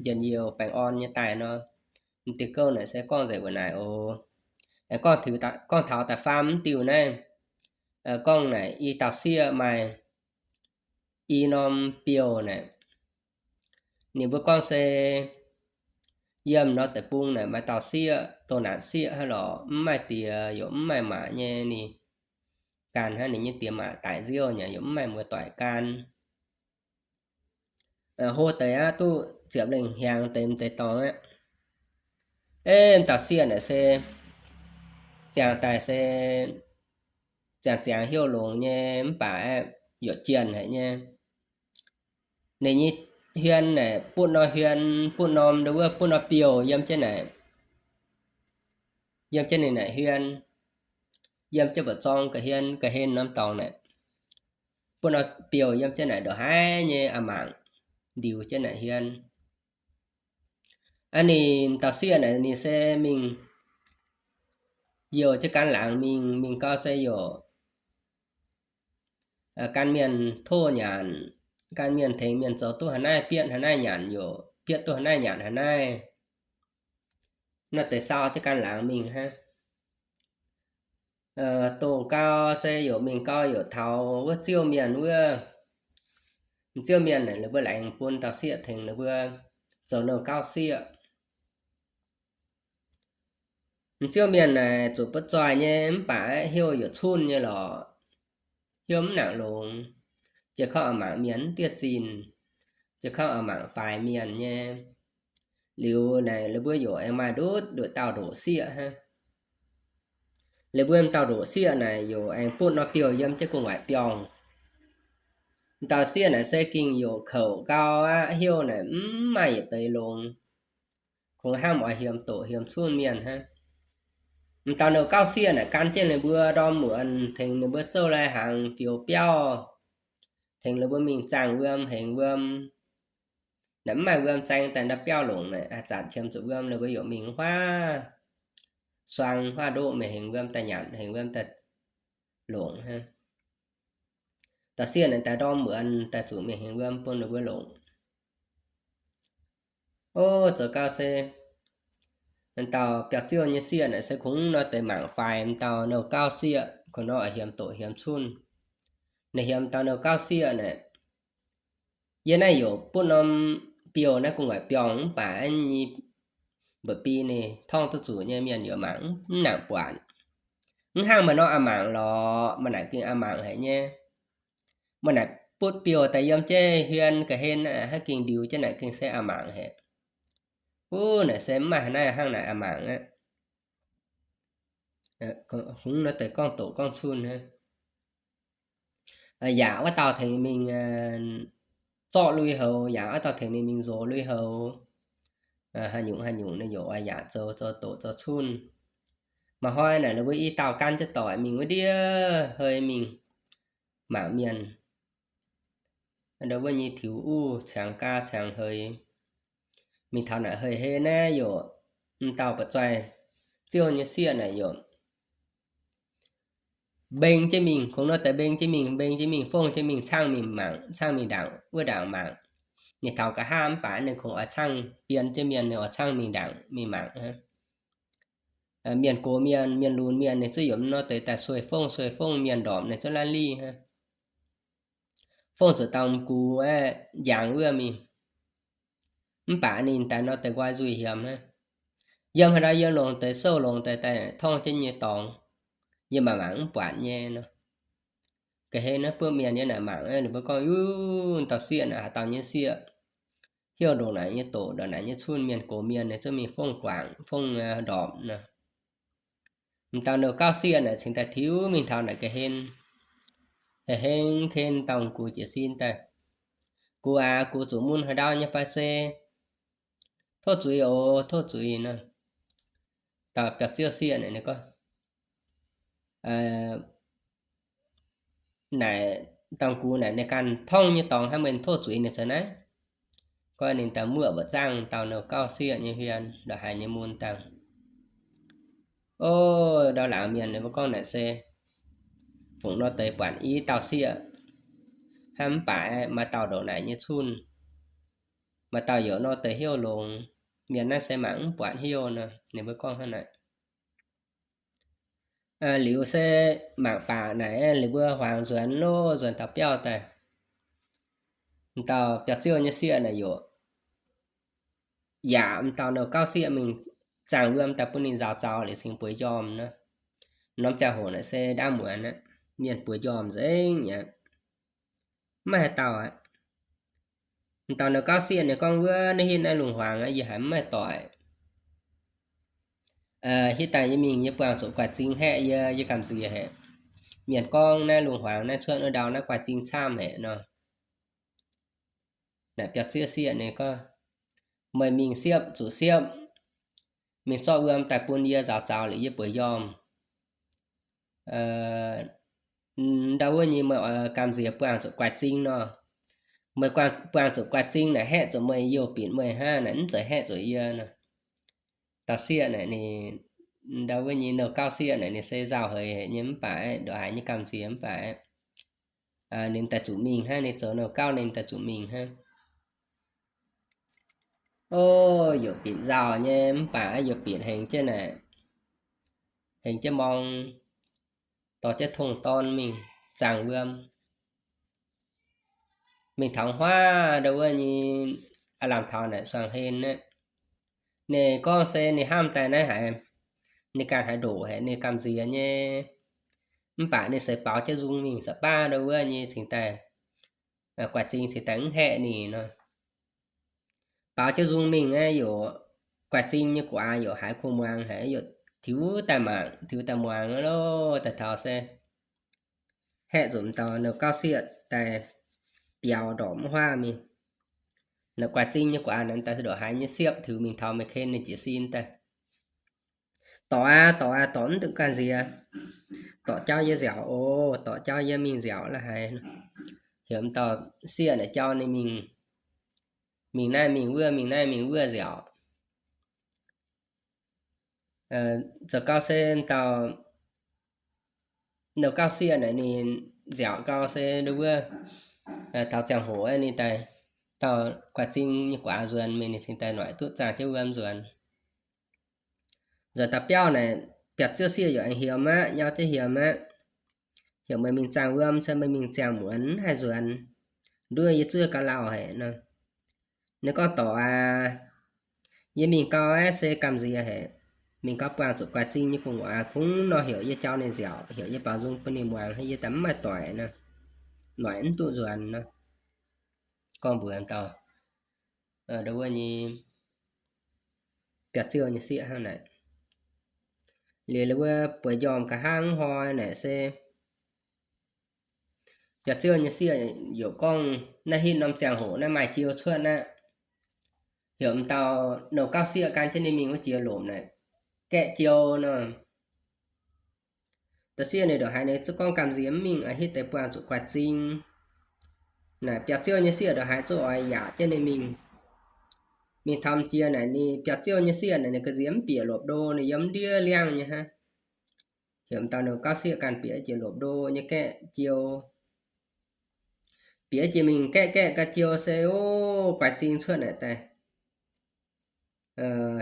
njien-youh baengh orn nyei daaih nor. M'diuh gouv naaic se gorngv nzengc wuov naaic oc. Gorngv taux da'faam m'diuh naaiv, gorngv naaic i dauh sieqv maaih i norm biouv naaic. Ninh mbuo gorngv se yiem norm deic-bung naaic maaih dauh sieqv, doh naanc sieqv hnangv lorqc, mv maaih diex yaac mv maaih maac nyei. Ninh ganh hnangv, ninh nyei diex maac daic nziouv nyei, yaac mv maaih muoz-doic gan. Hlo deix aqv, duqv ziepc lengh hnyangx deix m'deix dorngx aqv. Ov, m'dauh sieqv naaic se ziangh daaih se ziangh ziangh hnyouv longx nyei, mv baac aeqv, yaac jienh haic nyei. Ninh nyei hmien naaic butv norm hmien, butv norm ndau wuov, butv norm biouv yiem jienv naaic, yiem jienv ninh naaic hmien, yiem jienv mba'zorng ga'hmien ga'hlen norm dorngx naaic, butv norm biouv yiem jienv naaic ndongc haaix nyei a'mangc ndiux jienv naaic hmien. Aa, ninh dauh sieqv naaic ninh se mingh youh jienv gan laangz mingh, mingh gau se youc gan mienh tov nyanc, gan mienh tengx mienh zoux duqv haaix naaiv, bietv haaix naaiv nyanc youc bietv duqv haaix naaiv nyanc haaix naaiv. Nor deix sau jienv gan laangz mingh hnangv. Dongh gau se youc mingh gau youc taux wuov ziouv mienh wuov. Ziouv mienh naaic ninh mbuo laengz bun dauh sieqv tengx ninh mbuo zoux nouh gauv sieqv. Ziouv mienh naaic zuqc butv zoih nyei mv baac hnyouv youc cunh nyei lorqc. Hnyouv mv nangc longx, jiex kouv a'mangc mienh mv dieh zinh, jiex kouv a'mangc faix mienh nyei. Liuz naaic ninh mbuo youc aengx maaih ndutv nduqc dauh ndoqc sieqv hnangv. Ninh mbuo dauh ndoqc sieqv naaic youc aengx butv norm biouv yiem jienv gu'nguaaic biorngh. Dauh sieqv naaic se gengh youc kouc gau aqv, hnyouv naaic mv maaih yietc deix longx, kungx hnangv oix hiemx doqc hiemx cunh mienh hnangv. M'dauh nouh gauv sieqv naaic gan jienv ninh mbuo ndorm muonz tengx ninh mbuo zouv lai hnaangx fioux biauv, tengx ninh mbuo mingh zaangh wuom hengx wuom. Naaic mv maaih wuom zaeng daaih ndau biauv longc naaic, haaix zanc qiemx zuqc wuom ninh mbuo youc mingh huaav suang huaav ndoqv mingh hengx wuom daaih nyanc, hengx wuom daaih longc hnangv. Dauh sieqv naaic daaih ndorm muonz daaih zuqc mingh hengx wuom bun ninh mbuo longc. Ov, zoux gau se, m'dauh biauv-ziouv nyei sieqv naaic se kungx nor deix mangc faix m'dauh nouh gauv sieqv, kungx nor oix hiemx doqc hiemx cunh. Ninh hiemx dauh nouh gauv sieqv naaic, yie naaiv youc butv norm biouv naaiv gu'nguaaic biorngh mv baac nyei mba'bi ninh torngv duqv zuqc nyei mienh youc mangc mv nangc buatc. Mv hnangv maaih norm a'mangc lorqc, maaih naaic gengh a'mangc haic nyei. Maaih naaic butv biouh daaih yiem jienv hmien ga'hlen aqv, haaix gengh ndiux jienv naaic gengh se a'mangc haic. Wuov naaic se mv maaih haaix naaiv hnangv naaic a'mangc aqv. Hungh nor deix gorngv doqc gorngv cunh hnangv. Yaac wuov dauh tengx ninh mingh zorqv lui-houx, yaac wuov dauh tengx ninh mingh nzox lui-houx. Haaix nyungc haaix nyungc ninh yaac zoux, zoux doqc zoux cunh. Maaih hnoi naaic ninh mbuo i dauh gan jienv doic mingh wuov ndiev hei mingh mangc mienh. Ndau wuov nyei tiux uv cangx gaa cangx heix. Mingh taux naaic hei hei naaiv yaac, m'dauh ba'zoi ziouv nyei sieqv naaic yaac mbeng jienv mingh, kungx nor deix mbeng jienv mingh, mbeng jienv mingh, fongv jienv mingh, caangv mingh mangc, caangv mingh ndaangc wuov ndaangc mangc. Ninh taux nqa'haav mv baac ninh kungx oix caangv bien jienv mienh, ninh oix caangv mingh ndaangc mingh mangc hnangv. Mienh gox mienh, mienh lunx mienh, ninh zuqc yaac mv nor deix daaih sueih fongv, sueih fongv, mienh ndorpc ninh zuqc laanh lih hnangv. Fongv zuqc dauh m'gux aeqv, njangx wuov mingh. Mv baac ninh daaih nor deix nqoi nzuih hiamx hnangv. Yiem haaix ndau yiem longx deix souv longx deix daaih torngv jienv nyei dorngx, yie mangc mangc mv buatc nyei nor. Ga'hlen naaiv buov mienh yiem naaic mangc, ninh mbuo gorngv, Yuv, dauh sieqv naaic haaix dauh nyei sieqv? Heuc ndongc naaic nyei doqc, ndongc naaic nyei cunh, mienh gox mienh ninh zuqc mingh fongv guangc, fongv ndorpc nor. M'dauh nouh gauv sieqv naaic cingx daaih tiux mingh taux naaic ga'hlen, hengx hengx dauh m'gux jiez sin daaih, Gux aac, gux zuqc mun haaix ndau nyei fai se? Tov zuiz oc, tov zuiz nor. Dauh biauv-ziouv sieqv naaic ninh gorngv, naaic, dauh m'gux naaic ninh ganh torngv nyei dorngx hnangv, meih tov zuiz ninh se naaiv. Gorngv ninh daaih muoqv mbuoqc zaangv dauh nouh gauv sieqv nyei hmien, ndongc haaix nyei mun dangh. O, ndau laangz mienh ninh mbuo gorngv naaic se fungc nor deix buatc i dauh sieqv, hnangv mv baac maaih dauh ndongc naaic nyei cunh, maaih dauh yaac nor deix heuc longx, mienh naaiv se mangc mv buatc heuc nor. Ninh mbuo gorngv hnangv naaic. Liuz se mangc baac naaic ninh mbuo huaangx nzuonx nor, nzuonx taux biauv daaih, dauh biauv-ziouv nyei sieqv naaic yaac yaac m'dauh nouh gauv sieqv mingh zaangh wuom daaih bun ninh nzaaux zaux liuz cingx bueix njormh nor. Norm ziangh hoc naaic se ndaamv muonz aqv, mienh bueix njormh nzengc aqv. Mv maaih haaix dauh aqv. M'dauh nouh gauv sieqv ninh gorngv, Wuov naaiv hitv naaiv lungh huaangx aqv, yie haiz mv maaih doic. Hitv daaih yie mingh yie buangh zuqc guaix zing haeqv yie, yie gamh nziex haic. Mienh gorngv naaiv lungh huaangx naaiv cuotv wuov ndau naaiv guaix zing camv haic nor. Naaic biauv-ziouv sieqv ninh gorngv, Meih mingh siepv zuqc siepv, mingh zorqv wuom daaih bun yie nzaaux zaux liuz yie bueix njormh. Ndau wuov nyei meih oix gamh nziex buangh zuqc guaix zing nor. Meih buangh zuqc guaix zing naaic haeqv zuqc meih, youh binc meih hnangv naaic, mv zeiz haeqv zuqc yie nor. Dauh sieqv naaic ninh, ndau wuov nyei nouh gauv sieqv naaic ninh se nzauh haic nyei mv baac, ndongc haaix nyei gamh nziex mv baac, ninh daaih zuqc mingh hnangv. Ninh zoux nouh gauv ninh daaih zuqc mingh hnangv. O, youh binc nzauh nyei mv baac youh binc hengx jienv naaic, hengx jienv morng, dorh jienv tong dorn mingh zaangh wuom. Mingh taux huaav ndau wuov nyei aav lamh taux naaic suangx hlen aqv. Ninh gorngv se ninh hnamv daaih naaiv haiz, ninh ganh haiz ndoqc haic, ninh gamh nziex nyei. Mv baac ninh se baaux jienv nzung mingh, sa'baav ndau wuov nyei cingx daaih, guaix zing cingx daaih mv haeqv ninh nor. Baaux jienv nzung mingh aqv, youc guaix zing nyei gu'nguaaz youc haiz kuh muangx haic, youc tiux daaih mangc, tiux daaih muangx loh, daaih taux se haeqv zuqc m'dauh nouh gauv sieqv daaih biaux ndorpc mv huaav mingh. Naaic guaix zing nyei gu'nguaaz naaic daaih se ndongc haaix nyei siepv tiux mingh taux maaih ken ninh jiez sin daaih, Dorc aac, dorc aac, dorc mv dungx gamh nziex. Dorc jauv yie nziaauc oc. Dorc jauv yie mingh nziaauc la'haiz. Heuc m'dauh sieqv naaic jauv ninh mingh, mingh naaiv mingh wuov, mingh naaiv mingh wuov nziaauc. Zoux gau se m'dauh nouh gauv sieqv naaic ninh nziaauc gau se ndau wuov, taux ziangh hoc ninh daaih, dauh guaix zing nyei gu'nguaaz nzuonx mingh, ninh cingx daaih noic duqv zaangh jienv wuom nzuonx. Nzuonx daaih biauv naaic, biauv-ziouv sieqv yaac aengx hiemx aqv, nyau jienv hiemx aqv. Heuc meih mingh zaangh wuom se meih mingh ziangh muonz mv haih nzuonx. Nduov yie zuov ga'lauh haic nor. Ninh gorngv, Dorc aac, yie mingh gau aeqv, se gamh nziex haic. Mingh gau buangh zuqc guaix zing nyei gu'nguaaz, kungx nor heuc yie jauv ninh nziaauc, heuc yie baaux nzung bun ninh muangx, yie daaih mv maaih doic nor. noic mv duqv nzuonx nor. Gorngv mbuox dauh, ndo wuov nyei biauv-ziouv nyei sieqv hnangv naaic. Liuz wuov bueix njormh nqa'haav hnoi naaic se biauv-ziouv nyei sieqv yaac gorngv, naaiv hitv norm ziangh hoc naaiv maaih jiou cuotv aqv. Heuc m'dauh nouh gauv sieqv gan jienv ninh mingh wuov jiex lomc naaic gaeqv jiou nor. Dauh sieqv ninh ndongc haaix ninh zungv gorngv gamh nziex mv mingh, hitv deix buangh zuqc guaax zing. Naaic biauv-ziouv nyei sieqv ndongc haaix zungv oix yaac jienv ninh mingh. Mingh taux jiex naaic ninh biauv-ziouv nyei sieqv naaic ninh ga'nziex mv bieqc lopc ndo, ninh yiem ndiev liangv nyei hnangv. Heuc m'dauh nouh gauv sieqv ganh bieqc jiex lopc ndo nyei gaeqv jiou. Bieqc jiex mingh gaeqv gaeqv ga'jiou se, o, guaax zing cuotv naaic daaih.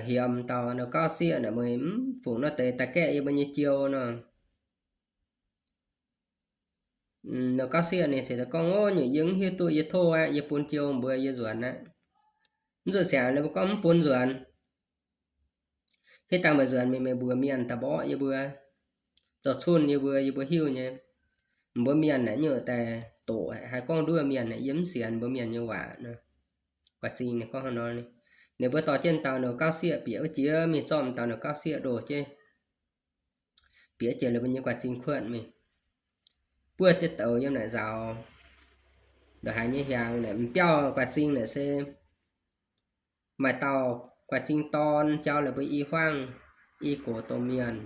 Hiemx dauh nouh gauv sieqv naaic, meih mv fungc nor deix daaih gaeqv yie mbuo nyei jiou nor. Nouh gauv sieqv ninh ceix daaih gorngv, o, nyungc yie mv hiuv duqv, yie tov aqv, yie bun jiou mbuo yie nzuonx aqv. Mv zuqc siangx ninh mbuo gorngv mv bun nzuonx. Hitv dangh meih nzuonx mingh meih mbuox mienh da'mborqv yie mbuo, zoux cunh yie mbuo, yie mbuo hiuv nyei. Mbuo mienh naaic nyungc daaih doqc haiz gorngv nduov mienh, yie mv sienx mbuo mienh nyei waac nor. Guaax zing ninh gorngv hnangv nor. Ninh mbuo dorh jienv dauh nouh gauv sieqv bieqc wuov jiex mingh zorqv m'dauh nouh gauv sieqv ndoh jienv, bieqc jiex la'buo nyei guaax zing kuotv mingh, buov jienv douz yiem naaic nzaaux. Ndongc haaix nyei hiaangx naaic m'biauh guaax zing naaic se maaih dauh guaax zing dorn jauv la'buo i huaangv, i gox domh mienh.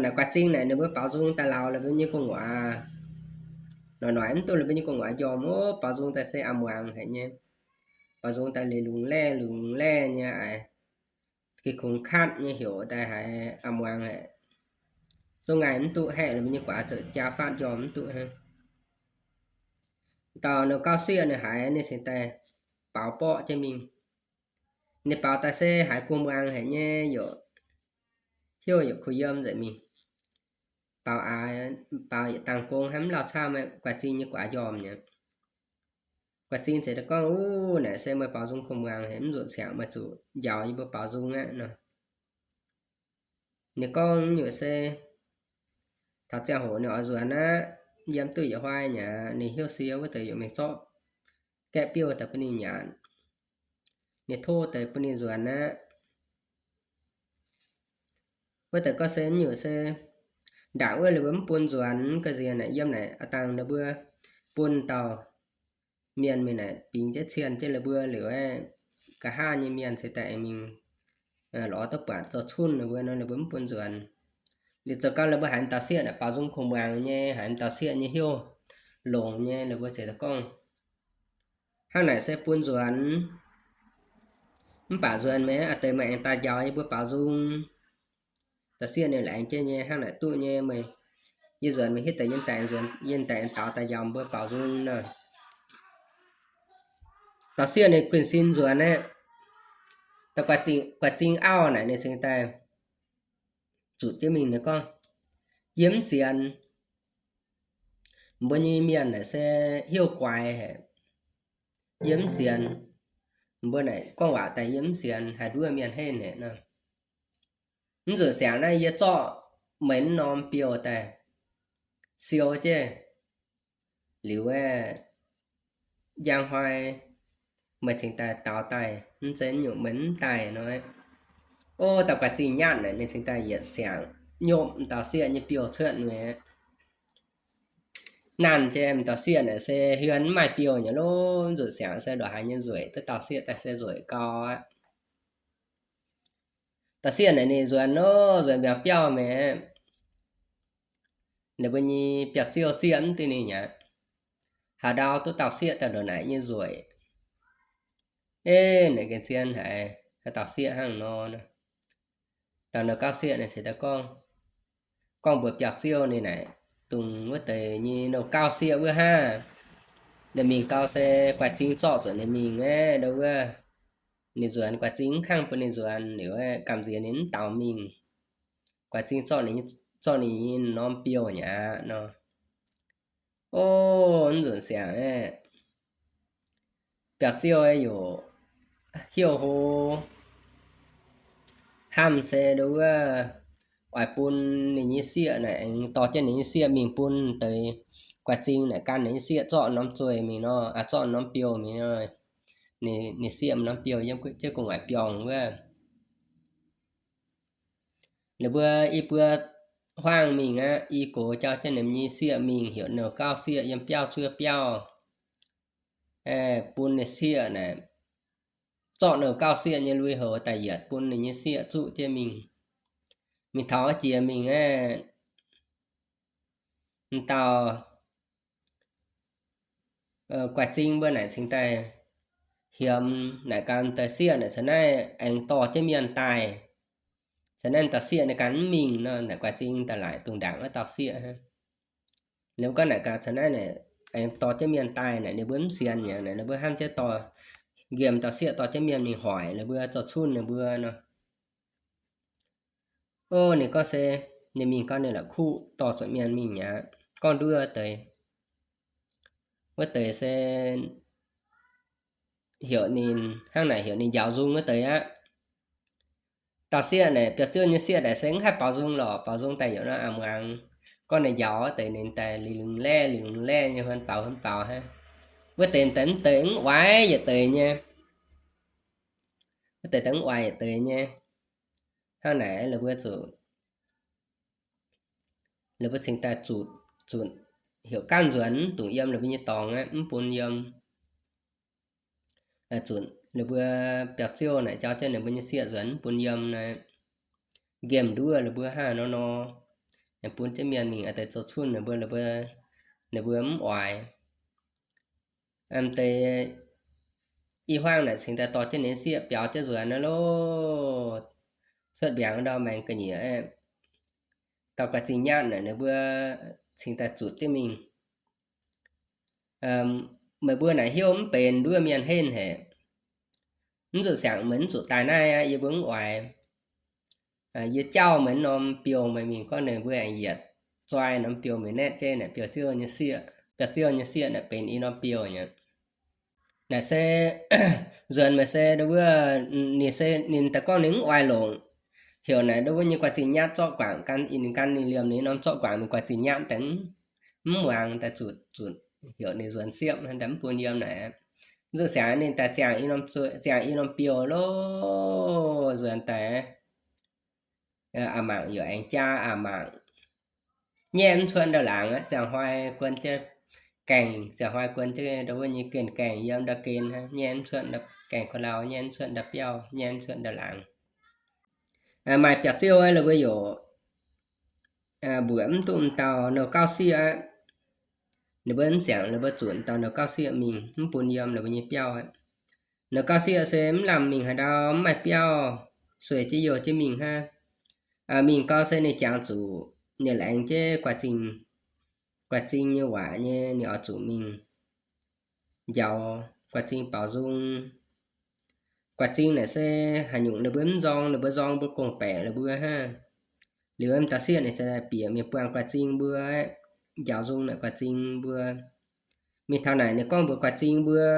Naaic guaax zing naaic ninh mbuo baaux nzung daaih lauz la'buo nyei gu'nguaaz. Noic noic mv duqv la'buo nyei gu'nguaaz njormh, o, baaux nzung daaih se a'muangx haic nyei. Baaux nzung daaih liuz lungz laeqv lungz laeqv nyei aqv. Geh kungx katv nyei heuc daaih haiz a'muangx haic. Zungv ngaih mv duqv haeqv la'buo nyei guaax zoux jaa fatv njormh mv duqv hnangv. Dauh nouh gauv sieqv ninh haiz ninh cingx daaih baaux borqv jienv mingh. Ninh baaux daaih se haiz gu'nguaaz haic nyei, yaac hnyouv yaac kuh yiem nzengc mingh. Baaux aax, baaux yietc dangh gong hnangv, mv lauh camv, guaax zing nyei guaax njormh nyei. Guaax zing ceix daaih gorngv, uv, naaic se meih baaux nzung gu'nguaaz haic, mv nzunc siangx meih zuqc njaaux yie mbuo baaux nzung aqv nor. Ninh gorngv nyungc se taux ziangh hoc ninh oix nzuonx aqv, yiem duqv yietc hnoi nyei aqv, ninh hnyouv sie wuov deix yaac mingh zorqv gaeqv biouv daaih bun ninh nyanc. Ninh tov deix bun ninh nzuonx aqv. Wuov deix gorngv se nyungc se ndaangc wuov ninh mbuo mv bun nzuonx ga'nziex naaic, yiem naaic a'dangh ninh mbuo bun dauh mienh mingh naaic bingx jienv cien jienv ninh mbuo liuz, nqa'haav nyei mienh ceix daaih aengx mingh lorz duqv buatc zoux cunh ninh mbuo nor, ninh mbuo mv bun nzuonx. Liuz zoux gau ninh mbuo haiz m'dauh sieqv naaic baaux nzung kuh muangx nyei, haiz m'dauh sieqv nyei hnyouv longx nyei, ninh mbuo ceix daaih gorngv, hnangv naaic se bun nzuonx. Mv baac nzuonx meih aqv, deix meih aengx daaih njaaux yie mbuo baaux nzung. Dauh sieqv ninh laengz jienv nyei, hnangv naaic duqv nyei, meih, yie nzuonx meih hitv deix yie daaih nzuonx, yie daaih aengx daaux daaih njaaux mbuo baaux nzung nor. Dauh sieqv ninh guinh sin nzuonx aqv. Dauh guaax zing auv naaic ninh cingx daaih zuqc jienv mingh, ninh gorngv, yie mv sienx. Mbuo nyei mienh naaic se hnyouv guaix haic. Yie mv sienx. Mbuo naaic gorngv waac daaih yie mv sienx, haaix nduov mienh henv haic nor. Mv zuqc siangx naaiv yie zorqv meih norm biouv daaih siou jienv liuz, njang hnoi meih cingx daaih daaux daaih, mv zeiz nyungc meih mv daaih nor. O, dauh guaax zing nyatv naaic ninh cingx daaih yietc siangx nyopv m'dauh sieqv nyei biouv cuotv mi'aqv. Naanh jiex m'dauh sieqv naaic se hmien mv maaih biouv nyei lov, mv zuqc siangx se ndongc haaix nyei nzueic, duqv dauh sieqv daaih se nzueic gau aqv. Dauh sieqv naaic ninh nzuonx nor, nzuonx mbiauz biauv mi'aqv. Ninh mbuo nyei biauv-ziouv zieqv mv duqv ninh aqv. Haaix ndau duqv dauh sieqv daaih ndongc naaic nyei nzueic. Ei, naaic gengh zien haic, haaix dauh sieqv hnangv nor. Dauh nouh gauv sieqv naaic ceix daaih gorngv, gorngv mbuox biauv-ziouv ninh naaic, dongh wuov deix nyei nouh gauv sieqv wuov hnangv. Ninh mingh gau se guaax zing zorqv zuqc ninh mingh aqv, ndo wuov. Ninh nzuonx guaax zing mv kangv bun ninh nzuonx liuz, gamh nziex ninh mv daaux mingh. Guaax zing zorqv ninh, zorqv ninh nyei norm biouv nyei aqv nor. O, mv nzunc siangx aeqv, biauv-ziouv aeqv, yaac hnyouv hlo, hnamv se ndo wuov oix bun ninh nyei sieqv naaic aengx dorh jienv ninh nyei sieqv mingh bun deix guaax zing naaic gan ninh nyei sieqv zorqv norm zueiz mingh nor, aa, zorqv norm biouh mingh nor, ninh sieqv norm biouh yiem jienv gu'nguaaic biorngh wuov. Ninh mbuo i buo huaang mingh aqv, i gox jauv jienv ninh nyei sieqv mingh heuc nouh gauh sieqv yiem biauv zuov biauv, bun ninh sieqv naaic, zorqv nouh gauh sieqv nyei lui-houx daaih yietc bun ninh nyei sieqv zuqv jienv mingh. Mingh taux jiex mingh aqv, m'dauh guaax zing mbuo naaic cingx daaih hiemx naaic ganh daaih sieqv naaic caux naaiv aengx dorh jienv mienh daaih. Caux naaiv dauh sieqv naaic ganh mv mingh nor, naaic guaax zing daaih laaic dungx ndaangc wuov dauh sieqv hnangv. Ninh mbuo gorngv naaic ganh caux naaiv naaic aengx dorh jienv mienh daaih naaic, ninh mbuo mv sienx nyei naaic, ninh mbuo hnamv jienv dorh, nqemh dauh sieqv dorh jienv mienh mingh hoic ninh mbuo, zoux cunh ninh mbuo nor. Ov, ninh gorngv se ninh mingh gau ninh la'kuqv dorh zuqc mienh mingh mi'aqv. Gorngv nduov deix, wuov deix se heuc ninh hnangv naaic, heuc ninh njaaux nzung wuov deix aqv. Dauh sieqv naaic, biauv-ziouv nyei sieqv naaic se mv haih baaux nzung lorqc, baaux nzung daaih yaac nor a'muangx. Gorngv ninh njaaux wuov deix ninh daaih lingh lingh laeqv lingh lingh laeqv nyei, huon baaux huon baaux hnangv. Wuov deix daaih mv deix mv oix yietc deix nyei. Wuov deix daaih mv oix yietc deix nyei. Hnangv naaic ninh mbuo zuqc, ninh mbuo cingx daaih zuqc, zuqc heuc ganh nzuonx mv dungx yiem ninh mbuo nyei dorngx aqv, mv bun yiem. Zuqc ninh mbuo biauv-ziouv naaic jauv jienv ninh mbuo nyei sieqv nzuonx mv bun yiem naaic, nqemh nduov ninh mbuo hnangv nor nor, bun jienv mienh mingh deix zoux cunh ninh mbuo, ninh mbuo mv oix. Deix i huaang naaic cingx daaih dorh jienv ninh sieqv biaux jienv nzuonx aqv loh. Cuotv mbiaangx ndau maengx ga'nyiec aeqv, dauh guaax zingh nyatv naaic ninh mbuo cingx daaih zuqc jienv mingh. Meih mbuo naaic hnyouv mv benx nduov mienh henv haic. Mv zuqc siangx meih mv zuqc daaih naaiv aqv, yie mbuo mv oix. Yie jauv meih norm biouh meih mingh gorngv ninh mbuo aengx yietc zoi norm biouh mingh naetv jienv naaic biauv-ziouv nyei sieqv, biauv-ziouv nyei sieqv naaic benx i norm biouh nyei. Naaic se nzuonx meih se ndo wuov, ninh se ninh daaih gorngv ninh mv oix longc, heuc naaic ndo wuov nyei guaax zingh nyatv zorqv guangc gan, ninh gan ninh liemh ninh norm zorqv guangc ninh guaax zingh nyatv daaih mv muangx daaih zuqc, zuqc heuc ninh nzuonx siepv daaih mv bun yiem naaic. Mv zuqc siangx ninh daaih ziangh i norm, ziangh i norm biouh loh, nzuonx daaih a'mangc yaac aengx jaa a'mangc. Nyaiv mv cuotv ndau-laangz aqv, ziangh hnoi guon jienv gaengh, ziangh hnoi guon jienv ndo wuov nyei gen gaengh yiem ndau-gen hnangv, nyaiv mv cuotv ndau gaengh ko lau, nyaiv mv cuotv ndau biauv, nyaiv mv cuotv ndau-laangz. Maaih biauv-ziouv aqv, ninh mbuo yaac mbuoqc mv duqv m'dauh nouh gauh sieqv aqv. Ninh mbuo mv siangx ninh mbuo zuqc m'dauh nouh gauh sieqv mingh mv bun yiem ninh mbuo nyei biauv aqv. Nouh gauh sieqv se mv lamh mingh haaix ndau, mv maaih biauv, sueih jienv youh jienv mingh hnangv. Mingh gau se ninh jangx zuqc, ninh laengz jienv guaax zingh, guaax zingh nyei waac nyei, ninh oix zuqc mingh njaaux guaax zingh baaux nzung. Guaax zingh naaic se haaix nyungc ninh mbuo mv nzorng, ninh mbuo nzorng mbuo gong-baeqc ninh mbuo hnangv. Liuz m'dauh sieqv ninh se bieqc mingh buangh guaax zingh mbuo, njaaux nzung naaic guaax zingh mbuo. Mingh taux naaic ninh gorngv mbuox guaax zingh mbuo,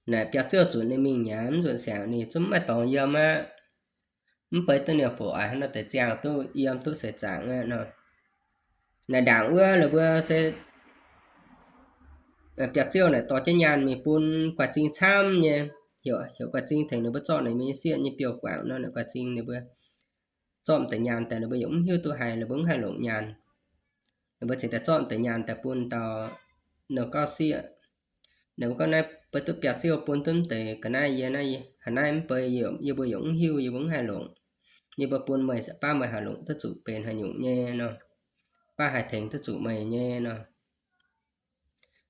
naaic biauv-ziouv zuqc ninh mingh mi'aqv, mv zuqc siangx ninh zungv mv maaih dorngx yiem aqv. Mv bei duqv ninh foc aac, hnangv nor deix ziangh duqv yiem duqv seix zaangc aqv nor. Naaic ndaangc wuov la'buo se biauv-ziouv naaic dorh jienv nyaanh mingh bun guaax zingh camv nyei, heuc, heuc guaax zingh tengx ninh mbuo zorqv ninh mbuo nyei sieqv nyei biouv guangc nor, naaic guaax zingh ninh mbuo zorqv m'deix nyaanh daaih, ninh mbuo yaac mv hiuv duqv haaix, ninh mbuo mv haih longc nyaanh. Ninh mbuo cingx daaih zorqv m'deix nyaanh daaih bun dauh nouh gauh sieqv. Ninh mbuo gorngv, naaiv beiv duqv biauv-ziouv bun duqv m'deix ga'naaiv yie, naaiv haaix naaiv mv bei, yie mbuo yaac mv hiuv, yie mbuo mv haih longc. Yie mbuo bun meih baav meih haih longc duqv zuqc benx haaix nyungc nyei nor, baav haih tengx duqv zuqc meih nyei nor.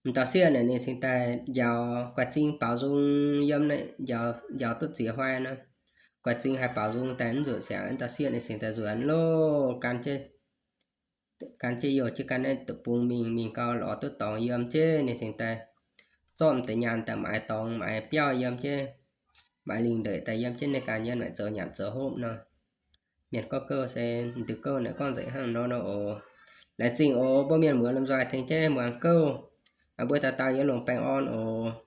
M'dauh sieqv naaic ninh cingx daaih njaaux guaax zingh baaux nzung yiem, njaaux duqv ziex hnoi nor, guaax zingh haih baaux nzung daaih mv nzunc siangx, m'dauh sieqv ninh cingx daaih nzuonx loh, gan jienv youh jienv gan naaiv deic-bung mingh, mingh gau lorz duqv dorngx yiem jienv ninh cingx daaih zorqv m'deix nyaanh daaih maaiz dorngx maaiz biauv yiem jienv, maaiz lingh ndeic daaih yiem jienv, ninh ganh yiem naaic zoux nyanc zoux hopv nor. Mienh gorngv gouv se, m'diuh gouv naaic gorngv nzengc hnangv nor nor oc. Laengz zingh oc, mbuo mienh muoz lomh nzoih tengx jienv muangx gouv. Mbuo dauh dauh yiem longx baengh orn oc.